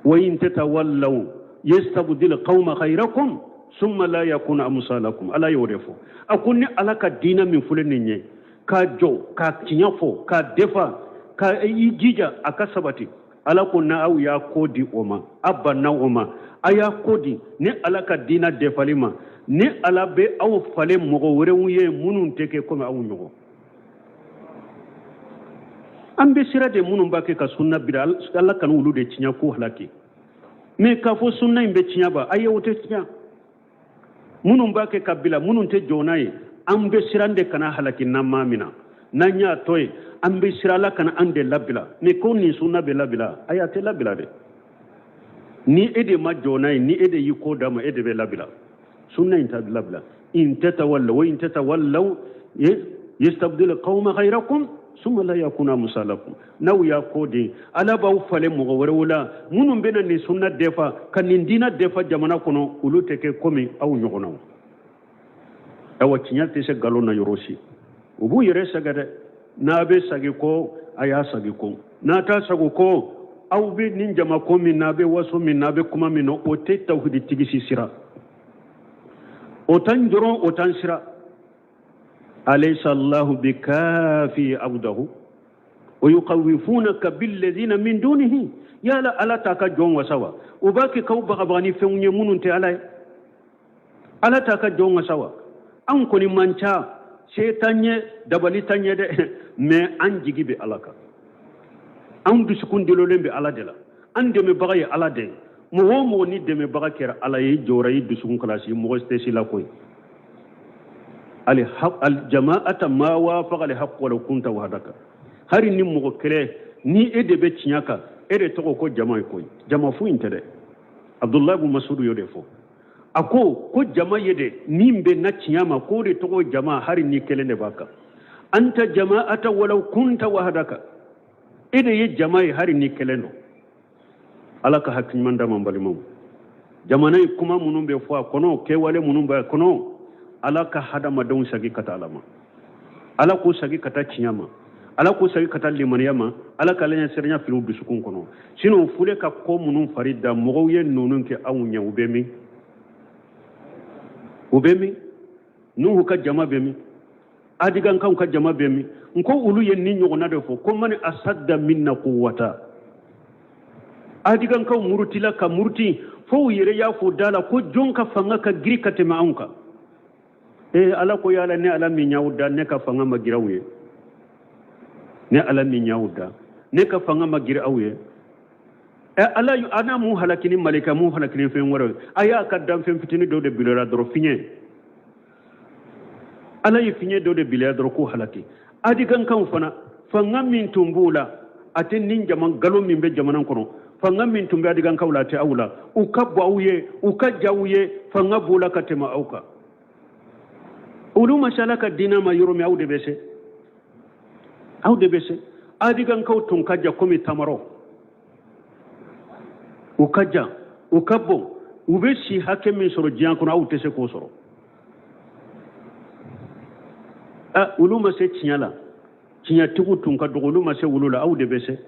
Wa in tatawallaw yastabdil qawma ghayrakum summa la yakunu amsalakum. Ala y'o de fɔ. A ko ni Ala ka diinɛ min filɛ nin ye, k'a jɔ, k'a tiɲɛ fɔ, k'a defa, ka i jija a ka sabati, Ala ko n'aw y'a ko di o ma, a banna o ma, a y'a ko di ni Ala ka diinɛ defali ma, ni Ala bɛ aw falen mɔgɔ wɛrɛw ye minnu tɛ kɛ komi aw ɲɔgɔn. An bɛ sira de minnu b'a kɛ ka sunna bila, Ala kana olu de tiɲɛ k'u halaki. Mais k'a fɔ sunna in bɛ tiɲɛ ba, ayi, o tɛ tiɲɛ. Minnu b'a kɛ ka bila, minnu tɛ jɔ n'a ye, an bɛ siran de kana halaki n'an ma minɛ. N'an y'a to yen, an bɛ siran Ala kana an de labila. Mais ko nin sunna bɛ labila, ayi, a tɛ labila dɛ. Ni e de ma jɔ n'a ye, ni e de y'i ko d'a ma, e de bɛ labila. Sunna in tɛ labila. In tatawallaw wa in tatawallaw yastabdil qawma ghayrakum summa la yakunu amsalakum. N'aw y'a ko di, Ala b'aw falen mɔgɔ wɛrɛw la minnu bɛna nin sunna defa ka nin diinɛ defa jamana kɔnɔ, olu tɛ kɛ komi aw ɲɔgɔnnaw. Awa, tiɲɛ tɛ se nkalon na yɔrɔ si. U b'u yɛrɛ sɛgɛn dɛ. N'a bɛ sagi ko, a y'a sagi ko, n'a t'a sago ko, aw bɛ nin jama ko min n'a bɛ waso min n'a bɛ kuma min na, o tɛ tawhidi tigi si sira, o t'an dɔrɔn, o t'an sira. Alaysa Allahu bikafi abdahu wa yukhawwifunaka billadhina min dunihi. Yala Ala t'a ka jɔn wasa wa? U b'a kɛ k'aw bagabaga ni fɛnw ye minnu tɛ Ala ye. Ala t'a ka jɔn wasa wa? An kɔni man ca, se t'an ye, dabali t'an ye dɛ, mais an jigi bɛ Ala kan, an dusukun dololen bɛ Ala de la, an dɛmɛbaga ye Ala de ye. Mɔgɔ o mɔgɔ ni dɛmɛbaga kɛra Ala ye, i jɔra i dusukun kalasi, mɔgɔ tɛ si la koyi. Aljama'ata ma wafaqa alhaq walau kunta wahdaka. Hari ni mɔgɔ kɛlɛ ni e de bɛ tiɲɛ kan, e de tɔgɔ ko jama ye koyi. Jama foyi tɛ dɛ. Abdullahi ibn Mas'ud y'o de fɔ. A ko ko jama ye de min bɛ na tiɲɛ ma, k'o de tɔgɔ jama, hari ni kelen de b'a kan. Anta jama'ata walau kunta wahadaka. E de ye jama ye hari n'i kelen don. Ala ka hakili ɲuman d'an ma n balimaw. Jamana in kuma minnu bɛ fɔ a kɔnɔ, kɛwale minnu b'a kɔnɔ, Ala ka hadamadenw sagi ka taa Ala ma. Ala k'u sagi ka taa tiɲɛ ma. Ala k'u sagi ka taa limaniya ma. Ala ka Ala ɲɛsiranya fili u dusukun kɔnɔ. Sinon fule ka ko minnu fari da mɔgɔw ye ninnu kɛ anw ɲɛ, u bɛ min? U bɛ min? Nuhu ka jama bɛ min? Adigankanw ka jama bɛ min? N ko olu ye nin ɲɔgɔnna de fɔ ko mani asadda minna quwwata. Adigankaw murutila ka muruti fo u yɛrɛ y'a fɔ da la ko jɔn ka fanga ka giri ka tɛmɛ anw kan. Ee Ala ko yala ne Ala min y'aw da ne ka fanga ma giri aw ye? Ne Ala min y'aw da ne ka fanga ma giri aw ye? Ɛ Ala ana m'u halaki ni malika m'u halaki ni fɛn wɛrɛ ye. A y'a ka danfɛn fitinin dɔ de bila dɔrɔn fiɲɛ. Ala ye fiɲɛ dɔ de bila dɔrɔn k'u halaki. Adigankanw fana fanga min tun b'u la a tɛ nin jama nkalon min bɛ jamana kɔnɔ fanga min tun bɛ adigankaw la a tɛ aw la. U ka bon aw ye, u ka jan aw ye, fanga b'u la ka tɛmɛ aw kan. Olu ma se Ala ka diinɛ ma yɔrɔ min aw de bɛ se. Aw de bɛ se. Adigankaw tun ka jan komi tamaro. U ka jan, u ka bon, u bɛ si hakɛ min sɔrɔ diɲɛ kɔnɔ aw tɛ se k'o sɔrɔ. Olu ma se tiɲɛ la, tiɲɛtigiw tun ka dɔgɔ, olu ma se olu la, aw de bɛ se.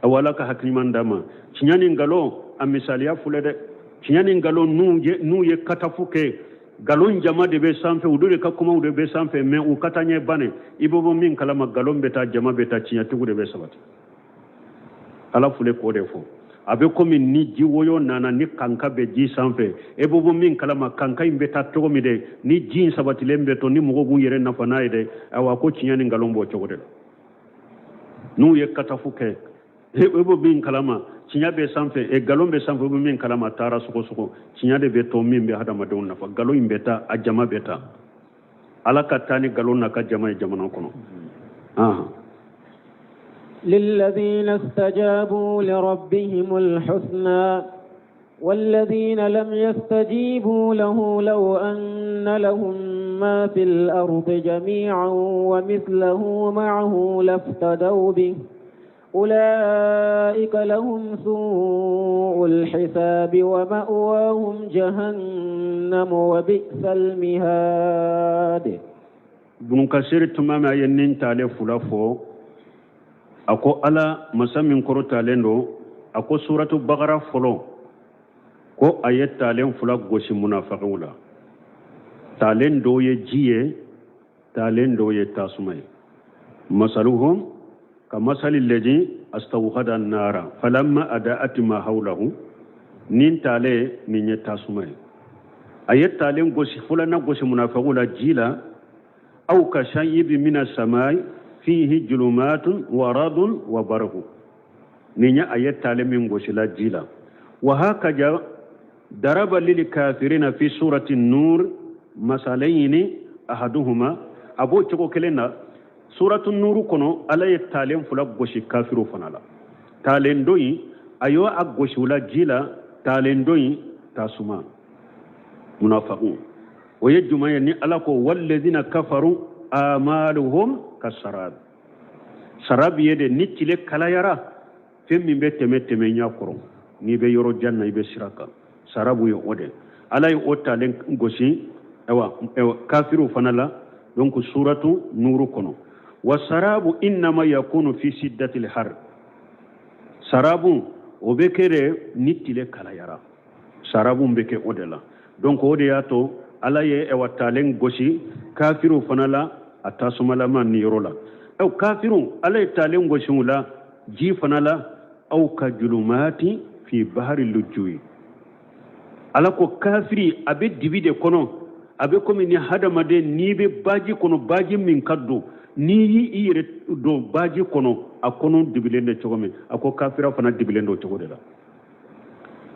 Awa Ala ka hakili ɲuman d'an ma. Tiɲɛ ni nkalon a misaliya filɛ dɛ. Tiɲɛ ni nkalon n'u ye katafu kɛ, nkalon jama de bɛ sanfɛ, olu de ka kumaw de bɛ sanfɛ, mais u ka taa ɲɛ bannen, i bɛ bɔ min kalama, nkalon bɛ taa, jama bɛ taa, tiɲɛtigiw de bɛ sabati. Ala filɛ k'o de fɔ. A bɛ komi ni ji woyo nana ni kanka bɛ ji sanfɛ, e bɛ bɔ min kalama, kanka in bɛ taa cogo min dɛ, ni ji in sabatilen bɛ to, ni mɔgɔw b'u yɛrɛ nafa n'a ye dɛ, ayiwa ko tiɲɛ ni nkalon b'o cogo de la. N'u ye katafu kɛ, e bɛ min kalama, tiɲɛ bɛ sanfɛ, e nkalon bɛ sanfɛ, e bɛ min kalama, taara sogosogo, tiɲɛ de bɛ to min bɛ hadamadenw nafa, nkalon in bɛ taa, a jama bɛ taa. Ala ka taa ni nkalon n'a ka jama ye jamana kɔnɔ. للذين استجابوا لربهم الحسنى والذين لم يستجيبوا له لو أن لهم ما في الأرض جميعا ومثله معه لافتدوا به أولئك لهم سوء الحساب ومأواهم جهنم وبئس المهاد. Ibn Kasir tuma min a ye nin talen fula fɔ, a ko Ala masa min kɔrɔtalen don, a ko suratu Bakara fɔlɔ ko a ye talen fula gosi munafakiw la. Talen dɔw ye ji ye, talen dɔw ye tasuma ye. Masaluhum ka masali lezi astawhada nara falamma adaat ma hawlahu. Nin talen nin ye tasuma ye. A ye talen gosi fulana gosi munafakiw la ji la, aw ka sayibi mina samai fihi julumatun wa radun wa barku. Nin ye a ye talen min gosi la ji la. Wa hakaja daraba lil kafirina fi surati nur masalayni ahaduhuma. A b'o cogo kelen na suratu nuru kɔnɔ, Ala ye talen fila gosi kafiru fana la. Talen dɔ in a y'o a gosi u la ji la, talen dɔ in tasuma munafaku. O ye jumɛn ye? Ni Ala ko walladina kafaru amaluhum kasarab. Sarab ye de ni tile kalayara, fɛn min bɛ tɛmɛ tɛmɛ ɲɛ kɔrɔ, n'i bɛ yɔrɔ jan na, i bɛ sira kan, sarabu ye o de. Ala ye o talen gosi ayiwa kafiriw fana la, donc suratu nuru kɔnɔ. Wa sarabu innama yakunu fi siddatil har. Sarabu o bɛ kɛ de ni tile kalayara, sarabu bɛ kɛ o de la. Donc o de y'a to Ala ye ayiwa talen gosi kafiriw fana la a tasumalama ni yɔrɔ la. Aw kafiriw, Ala ye talen gosi u la ji fana la, aw ka julumati fi bahari lujui. Ala ko kafiri a bɛ dibi de kɔnɔ, a bɛ komi ni hadamaden n'i bɛ baji kɔnɔ, baji min ka don, n'i y'i yɛrɛ don baji kɔnɔ, a kɔnɔ dibilen de cogo min, a ko kafira fana dibilen don cogo de la.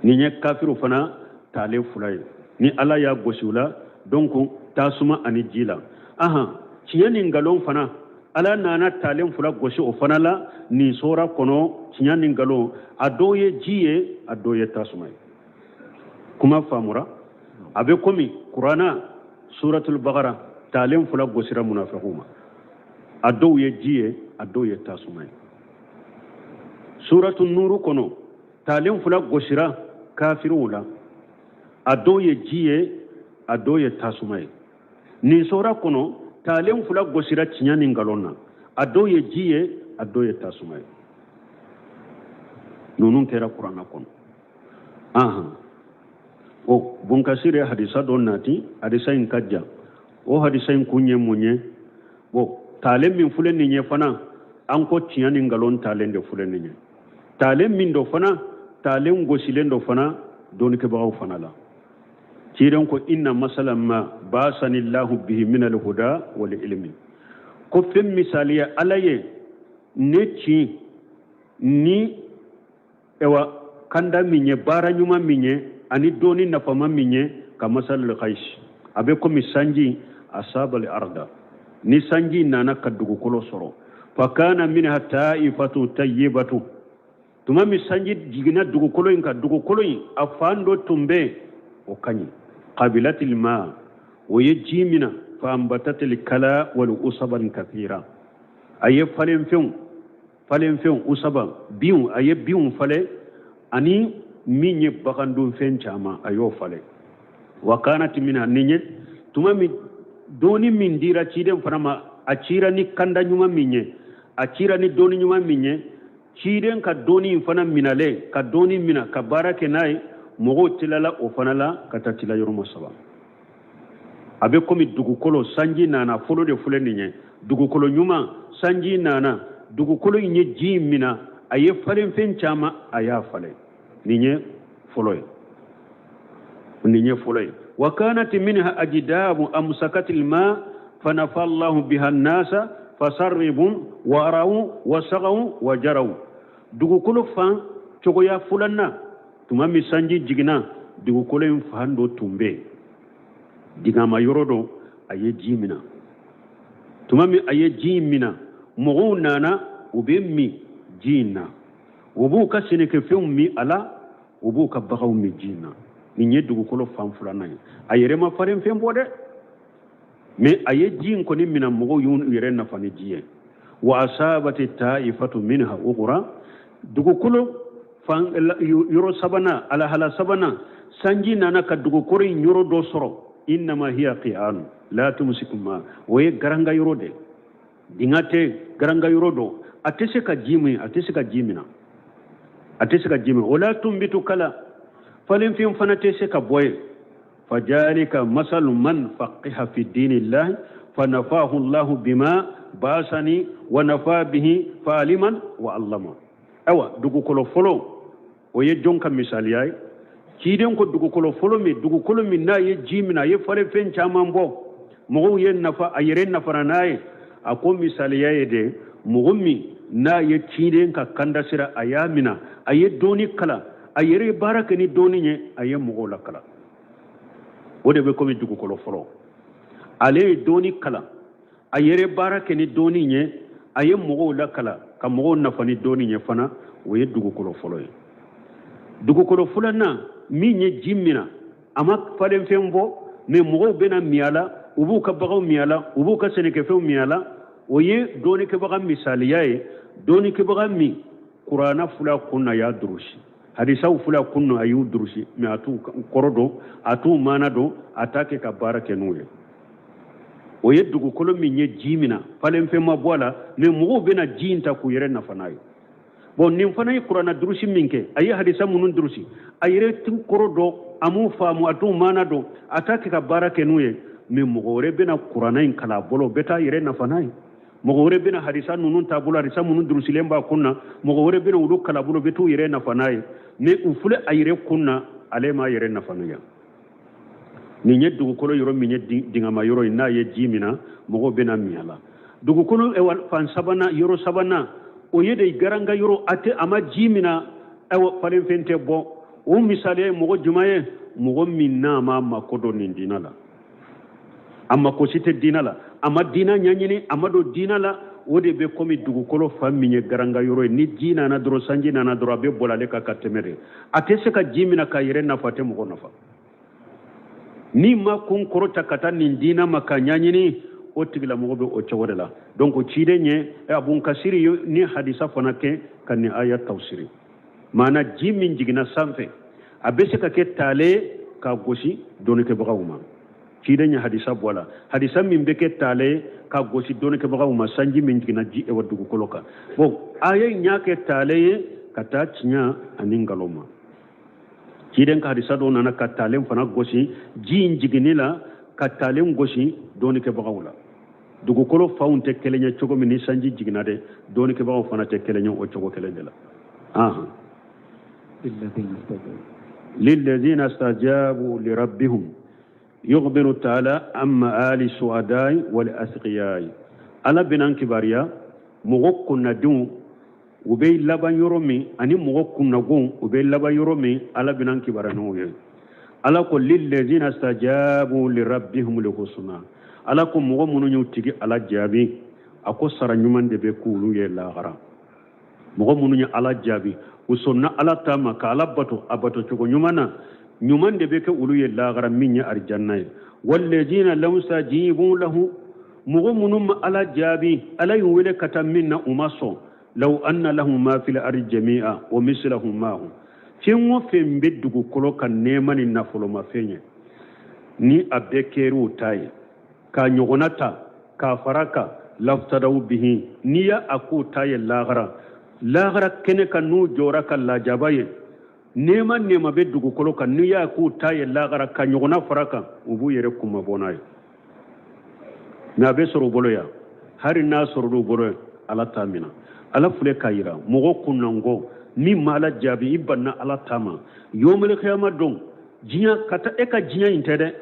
Nin ye kafiriw fana talen fila ye ni Ala y'a gosi u la, donc tasuma ani ji la. Ahan, tiɲɛ ni nkalon fana, Ala nana talen fila gosi o fana la nin sora kɔnɔ. Tiɲɛ ni nkalon, a dɔw ye ji ye, a dɔw ye tasuma ye. Kuma faamura? A bɛ komi Kurana suratul Bakara talen fila gosira munafikiw ma. A dɔw ye ji ye, a dɔw ye tasuma ye. Suratu nuru kɔnɔ, taalen fila gosira kafiriw la, a dɔw ye ji ye, a dɔw ye tasuma ye. Nin sura kɔnɔ, taalen fila gosira tiɲɛ ni nkalon na, a dɔw ye ji ye, a dɔw ye tasuma ye. Ninnu kɛra kuranna kɔnɔ. Ahan, o bunkasiri ye hadisa dɔ nati, hadisa in ka jan. O hadisa in kun ye mun ye? Bon, taalen min filɛ nin ye fana, an ko tiɲɛ ni nkalon taalen de filɛ nin ye. Taalen min dɔ fana, taalen gosilen dɔ fana dɔnnikɛbagaw fana la. Ciden ko inna masala ma basanillahu bihi min alhuda wal ilmi, ko fɛn misaliya Ala ye ne ci ni ewa kanda min ye, baara ɲuman min ye, ani dɔnni nafama min ye, ka masalil ghais, a bɛ komi sanji, asabal arda, ni sanji nana ka dugukolo sɔrɔ, fa kana minha ta'ifatu tayyibatu. Tuma min sanji jiginna dugukolo in kan, dugukolo in a fan dɔ tun bɛ yen, o ka ɲi, qabilatil ma, o ye ji mina, fa ambatatil kala wal usaban kathira, a ye falenfɛnw usaba binw, a ye binw falen, ani min ye bagandunfɛn caman, a y'o falen. Wa kanat minha, nin ye tuma min dɔnni min dira ciden fana ma, a cira ni kanda ɲuman min ye, a cira ni dɔnni ɲuman min ye, ciden ka dɔnni in fana minalen, ka dɔnni mina ka baara kɛ n'a ye, mɔgɔw tilala o fana la ka taa tila yɔrɔma saba. A bɛ komi dugukolo, sanji nana, fɔlɔ de filɛ nin ye, dugukolo ɲuman, sanji nana, dugukolo in ye ji in mina, a ye falenfɛn caman, a y'a falen. Nin ye fɔlɔ ye, nin ye fɔlɔ ye. Wa kanat minha ajdabu amsakatil ma fanafa Allahu biha nasa fasarribun wa araw wa sagaw wa jaraw. Dugukolo fan cogoya filanan, tuma min sanji jiginna, dugukolo in fan dɔ tun bɛ yen, dingama yɔrɔ dɔ, a ye ji mina. Tuma min a ye ji in mina, mɔgɔw nana, u bɛ min ji in na, u b'u ka sɛnɛkɛfɛnw min a la, u b'u ka baganw min ji in na. Nin ye dugukolo fan filanan ye. A yɛrɛ ma falenfɛn bɔ dɛ, mais a ye ji in kɔni mina, mɔgɔw y'u yɛrɛ nafa ni ji ye. Wa asabati ta'ifatu minha ukhra, dugukolo fan yɔrɔ sabanan, alahala sabanan, sanji nana ka dugukolo in yɔrɔ dɔ sɔrɔ, innama hiya qi'anu la tumsiku ma, o ye garanga yɔrɔ de, dinga tɛ, garanga yɔrɔ dɔ, a tɛ se ka ji min, a tɛ se ka ji mina, a tɛ se ka ji min. O la tunbitu kala, falenfɛn fana tɛ se ka bɔ yen. Fajalika masalu man faqiha fi dinillahi fanafahu Allahu bima basani wa nafa bihi faliman wa allama. Ayiwa, dugukolo fɔlɔ, o ye jɔn ka misaliya ye? Ciden ko dugukolo fɔlɔ min, dugukolo min n'a ye ji min, a ye falenfɛn caman bɔ, mɔgɔw ye nafa, a yɛrɛ nafara n'a ye, a ko misaliya ye de mɔgɔ min n'a ye ciden ka kanda sira, a y'a mina, a ye dɔnni kalan, a yɛrɛ ye baara kɛ ni dɔnni ye, a ye mɔgɔw lakalan. O de bɛ komi dugukolo fɔlɔ. Ale ye dɔnni kalan, a yɛrɛ baara kɛ ni dɔnni ye, a ye mɔgɔw lakalan ka mɔgɔw nafa ni dɔnni ye fana, o ye dugukolo fɔlɔ ye. Dugukolo filanan min ye ji mina, a ma falenfɛn bɔ, mais mɔgɔw bɛna min a la, u b'u ka baganw min a la, u b'u ka sɛnɛkɛfɛnw min a la, o ye dɔnnikɛbaga misaliya ye. Dɔnnikɛbaga min kuranna fila kun na, y'a durusi, hadisaw fila kun na, a y'u durusi, mais a t'u kɔrɔ dɔn, a t'u maana dɔn, a t'a kɛ ka baara kɛ n'u ye. O ye dugukolo min ye ji mina, falenfɛn ma bɔ a la, mais mɔgɔw bɛna ji in ta k'u yɛrɛ nafa n'a ye. Bon, nin fana ye kuranna durusi min kɛ, a ye hadisa minnu durusi, a yɛrɛ t'u kɔrɔ dɔn, a m'u faamu, a t'u maana dɔn, a t'a kɛ ka baara kɛ n'u ye, mais mɔgɔ wɛrɛ bɛna kuranna in kalan a bolo, o bɛ taa yɛrɛ nafa n'a ye. Mɔgɔ wɛrɛ bɛna hadisa ninnu t'a bolo, hadisa minnu durusilen b'a kun na, mɔgɔ wɛrɛ bɛna olu kalan a bolo, bɛ t'u yɛrɛ nafa n'a ye. Mais u filɛ a yɛrɛ kun na, ale m'a yɛrɛ nafa n'u ye. Nin ye dugukolo yɔrɔ min ye dingama yɔrɔ ye, n'a ye ji mina, mɔgɔw bɛna min a la. Dugukolo fan sabanan, yɔrɔ sabanan, o ye de garanga yɔrɔ, a tɛ, a ma ji mina, ayiwa falenfɛn tɛ bɔ. O misaliya ye mɔgɔ jumɛn ye? Mɔgɔ min n'a ma mako dɔn nin diinɛ la, a mako si tɛ diinɛ la, a ma diinɛ ɲɛɲini, a ma don diinɛ la, o de bɛ komi dugukolo fan min ye garanga yɔrɔ ye. Ni ji nana dɔrɔn, sanji nana dɔrɔn, a bɛ bɔlɔ ale kan ka tɛmɛ de. A tɛ se ka ji mina k'a yɛrɛ nafa, a tɛ mɔgɔ nafa. N'i ma kun kɔrɔta ka taa nin diinɛ ma k'a ɲɛɲini, o tigilamɔgɔ bɛ o cogo de la. Donc ciden ye Abun Kasiri ye ni hadisa fana kɛ ka nin aya tafsiri. Maana ji min jiginna sanfɛ, a bɛ se ka kɛ taale k'a gosi dɔnnikɛbagaw ma. Ciden ye hadisa bɔ a la, hadisa min bɛ kɛ taale k'a gosi dɔnnikɛbagaw ma, sanji min jiginna ji ewa dugukolo kan. Bon, aya in y'a kɛ taale ye ka taa tiɲɛ ani nkalon ma. Ciden ka hadisa dɔw nana ka taalen fana gosi ji in jiginni la, ka taalen gosi dɔnnikɛbagaw la. Dugukolo fanw tɛ kelen ye cogo min ni sanji jiginna dɛ, dɔnnikɛbagaw fana tɛ kelen ye o cogo kelen de la. Ahan, lilladina stajabu lirabbihum yukhbiru taala an maali suadai wal asqiyai. Ala bɛna an kibaruya mɔgɔ kunnadenw u bɛ laban yɔrɔ min ani mɔgɔ kunnagonw u bɛ laban yɔrɔ min. Ala bɛna an kibaruya n'o ye. Ala ko lillazina stajabu lirabbihim lhusna. Ala ko mɔgɔ minnu y'u tigi Ala jaabi, a ko sara ɲuman de bɛ k'olu ye lahara. Mɔgɔ minnu ye Ala jaabi, u sɔnna Ala ta ma ka Ala bato a bato cogo ɲuman na, ɲuman de bɛ kɛ olu ye lahara, min ye arijanna ye. Wallazina lam yastajibu lahu, mɔgɔ minnu ma Ala jaabi, Ala y'u wele ka taa min na, u ma sɔn. Law anna lahum ma fil ardi jami'a wa mislahu ma'ahu, fɛn o fɛn bɛ dugukolo kan nɛɛma ni nafolomafɛn ye, ni a bɛɛ kɛr'u ta ye k'a ɲɔgɔnna ta k'a fara kan, laftadaw bihi, n'i y'a a k'u ta ye lahara, lahara kɛnɛ kan n'u jɔra ka lajaba ye, nɛɛma nɛɛma bɛ dugukolo kan, n'i y'a k'u ta ye lahara ka ɲɔgɔnna fara kan, u b'u yɛrɛ kunmabɔ n'a ye. Mɛ a bɛ sɔrɔ u bolo yan, hali n'a sɔrɔ u bolo yan, Ala t'a minɛ. Ala filɛ k'a yira mɔgɔ kunnango min ma Ala jaabi, i banna Ala ta ma, yomali kiyama don, diɲɛ ka taa e ka diɲɛ in tɛ dɛ,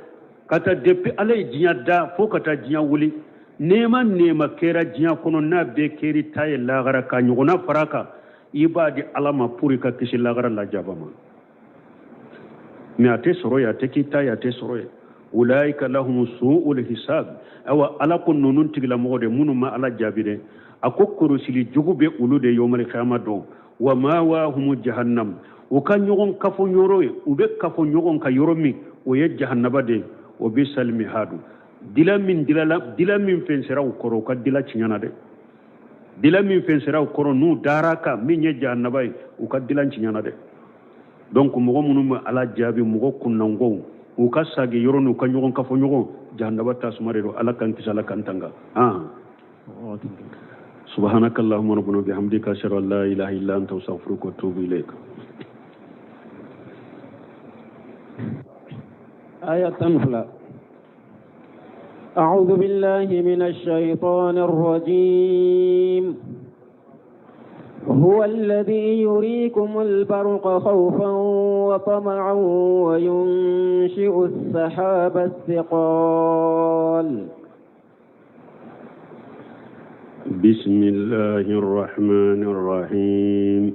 ka taa depuis Ala ye diɲɛ da fo ka taa diɲɛ wuli, nɛɛma nɛɛma kɛra diɲɛ kɔnɔ, n'a bɛɛ kɛr'i ta ye lahara ka ɲɔgɔnna fara kan, i b'a di Ala ma pour i ka kisi lahara lajaba ma. Mɛ a tɛ sɔrɔ yen, a tɛ k'i ta ye, a tɛ sɔrɔ yen. Ulaika lahum su'ul hisab. Awa, Ala ko ninnu tigilamɔgɔ de minnu ma Ala jaabi dɛ, a ko korosili jugu bɛ olu de yomali kiyama don. Wa mawahumu jahannam, u ka ɲɔgɔn kafo yɔrɔ ye, u bɛ kafo ɲɔgɔn ka yɔrɔ min, o ye jahannaba de ye. O bisal mihadu, dila min dilala, dila min fɛnsɛra u kɔrɔ, u ka dila tiɲɛna dɛ. Dila min fɛnsɛra u kɔrɔ n'u dara kan, min ye jahannaba ye, u ka dila tiɲɛna dɛ. Donc mɔgɔ minnu bɛ Ala jaabi, mɔgɔ kunnangow, u ka sagi yɔrɔ n'u ka ɲɔgɔn kafo ɲɔgɔn, jahannaba tasuma de don. Ala k'an kisi, Ala k'an tanga. Subhanaka allahumma rabbana bihamdika, ashhadu an la ilaha illa anta, astaghfiruka wa atubu ilayk. آية 12. أعوذ بالله من الشيطان الرجيم. هو الذي يريكم البرق خوفا وطمعا وينشئ السحاب الثقال. بسم الله الرحمن الرحيم،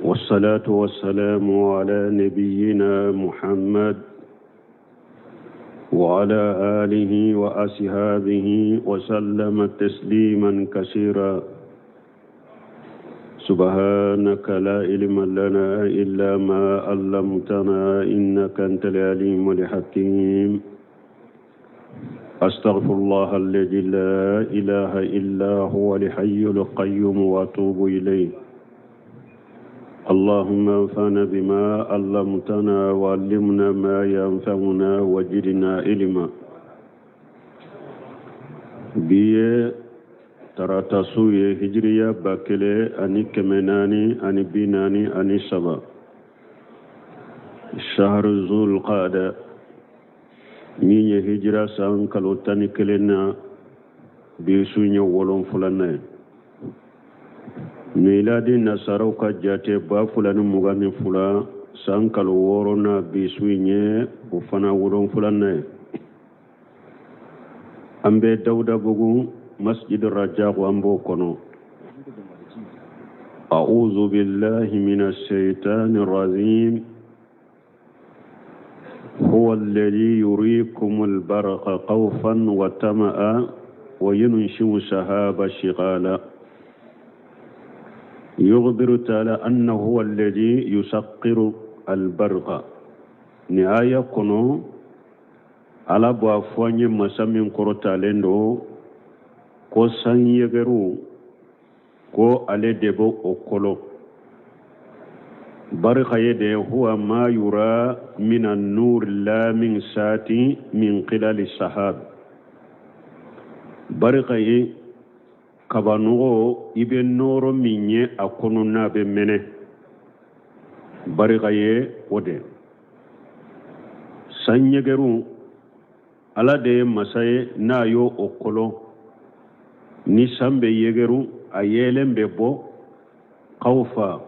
والصلاة والسلام على نبينا محمد وعلى آله وأصحابه وسلم تسليما كثيرا. سبحانك لا علم لنا إلا ما علمتنا إنك أنت العليم الحكيم. أستغفر الله الذي لا إله إلا هو الحي القيوم وأتوب إليه. اللهم انفعنا بما علمتنا وعلمنا ما ينفعنا وزدنا علما. Bi ye tarata su ye, hijiriya 1443, shahru zul qada, min ye hijira san kalo 11 na, bi su ye wolonfilanan ye. Miladi nasaraw ka jate 2022 san kalo 6 na, bi su ye o fana wolonfilanan ye. An bɛ Dawudabugu masjid Rajaku, an b'o kɔnɔ. أعوذ بالله من الشيطان الرجيم. هو الذي يريكم البرق خوفا وطمعا وينشئ سحابا ثقالا. يخبر تعالى أنه هو الذي يسخر البرق. Ni aya kɔnɔ, Ala b'a fɔ an ye masa min kɔrɔtalen don. Ko san yɛgɛru ko ale de bɛ o kolo. Barika ye de huwa ma yura min an-nur lamin sati min qilali sahab. Barika ye kabanɔgɔ i bɛ nɔɔrɔ min ye a kɔnɔ n'a bɛ mɛnɛ. Barika ye o de. San ɲɛgɛru Ala de ye masa ye n'a y'o o kolon ni san bɛ yɛgɛru a yeelen bɛ bɔ kawfa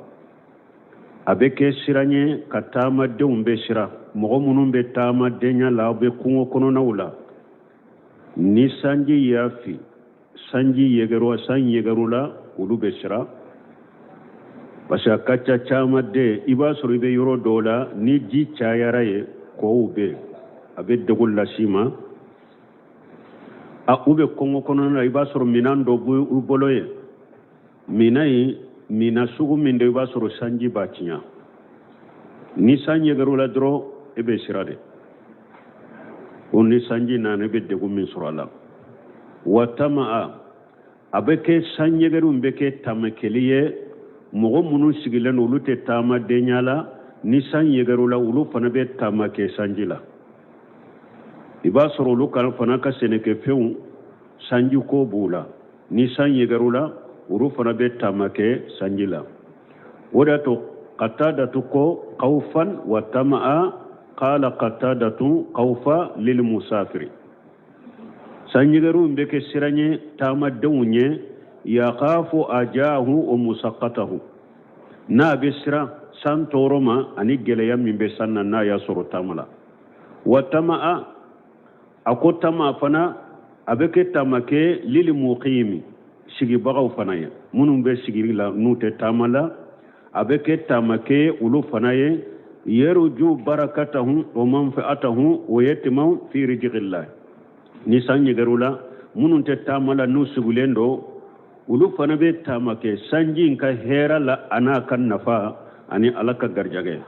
a bɛ kɛ siran ye ka taamadenw bɛ siran mɔgɔ minnu bɛ taamadenya la aw bɛ kungo kɔnɔnaw la ni sanji y'a fi sanji yɛgɛru san yɛgɛru la olu bɛ siran parce que a ka ca caman de i b'a sɔrɔ i bɛ yɔrɔ dɔw la ni ji cayara yen kɔw bɛ yen a bɛ degun las'i ma a u bɛ kungo kɔnɔna la i b'a sɔrɔ minɛn dɔ b'u bolo yen minɛn in minɛn sugu min don i b'a sɔrɔ sanji b'a tiɲɛ ni san yɛgɛr'o la dɔrɔn e bɛ siran de ko ni sanji nana i bɛ degun min sɔrɔ a la wa tamaa a bɛ kɛ san yɛgɛru bɛ kɛ taamakɛli ye mɔgɔ minnu sigilen don olu tɛ taamadenya la ni san yɛgɛr'o la olu fana bɛ taama kɛ sanji la i b'a sɔrɔ olu fana ka sɛnɛkɛfɛnw sanji ko b'u la ni san yɛgɛr'o la olu fana bɛ taama kɛ sanji la o de y'a to katadatu ko kawfan wa tamaa qala katadatu kawfa lil musafiri san yɛgɛru bɛ kɛ siran ye taamadenw ye yakafu ajahu wa musakatahu n'a bɛ siran san tɔɔrɔ ma ani gɛlɛya min bɛ san na n'a y'a sɔrɔ taama la wa tamaa a ko tama fana a bɛ kɛ taamakɛ lili muqimi sigibagaw fana ye minnu bɛ sigili la n'u tɛ taama la a bɛ kɛ taamakɛ olu fana ye yarju barakatahu wa manfaatahu wa yatmau fi rizqillah ni san yɛgɛr'u la minnu tɛ taama la n'u sigilen don olu fana bɛ taama kɛ sanji in ka hɛrɛ la a n'a ka nafa ani ala ka garijɛgɛ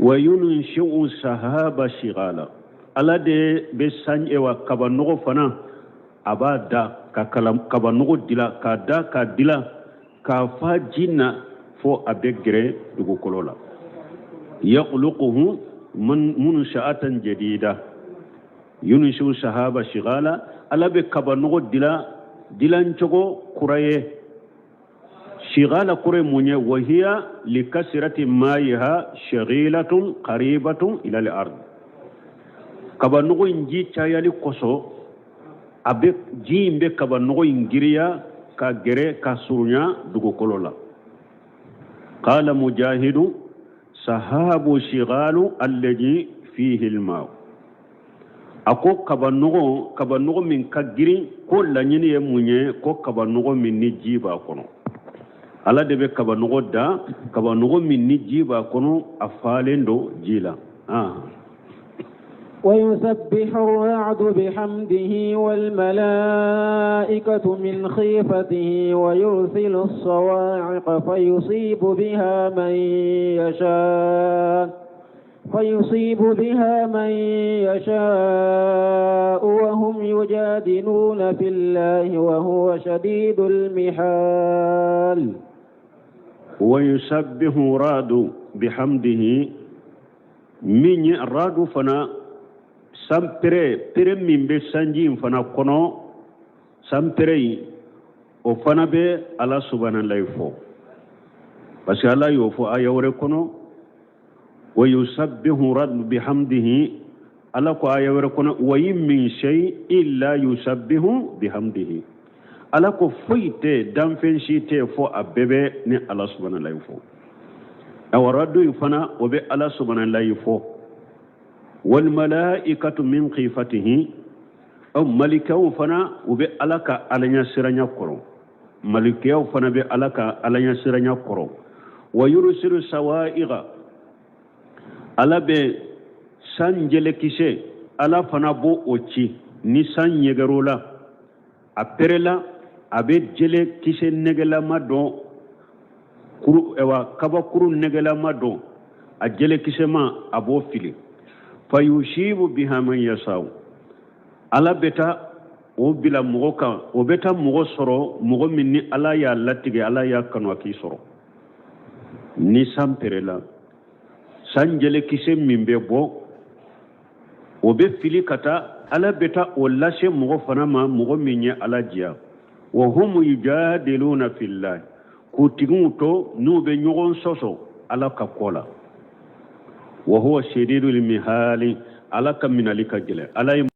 wa yunshi'u sahaba shigala ala de bɛ san wa kabanɔgɔ fana a b'a da ka kabanɔgɔ dila k'a da k'a dila k'a fa ji na fo a bɛ gɛrɛ dugukolo la yakhluquhu munsha'atan jadida yunshi'u sahaba shigala ala bɛ kabanɔgɔ dila dilancogo kura ye shigala kɔrɔ ye mun ye wahiya likasirati mayiha shagilatun qaribatun ila al-ard kabanɔgɔ in ji cayali kosɔn a bɛ ji in bɛ kabanɔgɔ in giriya ka gɛrɛ ka surunya dugukolo la qala mujahidu sahabu shigalu alladhi fihi al-ma a ko kabanɔgɔ kabanɔgɔ min ka girin ko laɲini ye mun ye ko kabanɔgɔ min ni ji b'a kɔnɔ ala de bɛ kabanɔgɔ da kabanɔgɔ min ni ji b'a kɔnɔ a falen don ji la ويسبح الرعد بحمده والملائكة من خيفته ويرسل الصواعق فيصيب بها من يشاء فيصيب بها من يشاء وهم يجادلون في الله وهو شديد المحال ويسبح راد بحمده min ye radu fana sanpere pere min bɛ sanji in fana kɔnɔ sanpere in o fana bɛ ala subahanallahi fɔ parce que ala y'o fɔ aya wɛrɛ kɔnɔ wa yusabbihu radu bihamdihi ala ko aya wɛrɛ kɔnɔ wa in min shay illa yusabbihu bihamdihi ala ko foyi tɛ danfɛn si tɛ fo a bɛɛ bɛ ni ala subahanallahi fɔ awa radu in fana o bɛ ala subahanallahi fɔ wal malaikatu min khifatihi aw malikaw fana u bɛ ala ka alaɲɛsiranya kɔrɔ malikaw fana bɛ ala ka alaɲɛsiranya kɔrɔ wa yurusilu sawa'iga ala bɛ san jɛlɛkisɛ ala fana b'o o ci ni san ɲɛgɛr'o la a pɛrɛla a bɛ jɛlɛkisɛ nɛgɛlama dɔ kuru ɛwa kabakuru nɛgɛlama dɔ a jɛlɛkisɛma a b'o fili fayusibu biha man yasau ala bɛ taa o bila mɔgɔ kan, o bɛ taa mɔgɔ sɔrɔ, mɔgɔ min ni Ala y'a latigɛ, Ala y'a kanu a k'i sɔrɔ. Ni san perela, san jɛlɛkisɛ min bɛ bɔ, o bɛ fili ka taa, Ala bɛ taa o lase mɔgɔ fana ma, mɔgɔ min ye Ala diya. Wa hum yujadiluna fillahi, k'u tigiw to n'u bɛ ɲɔgɔn sɔsɔ Ala ka ko la. Wa huwa shadidul mihali, Ala ka minali ka gɛlɛn. Ala ye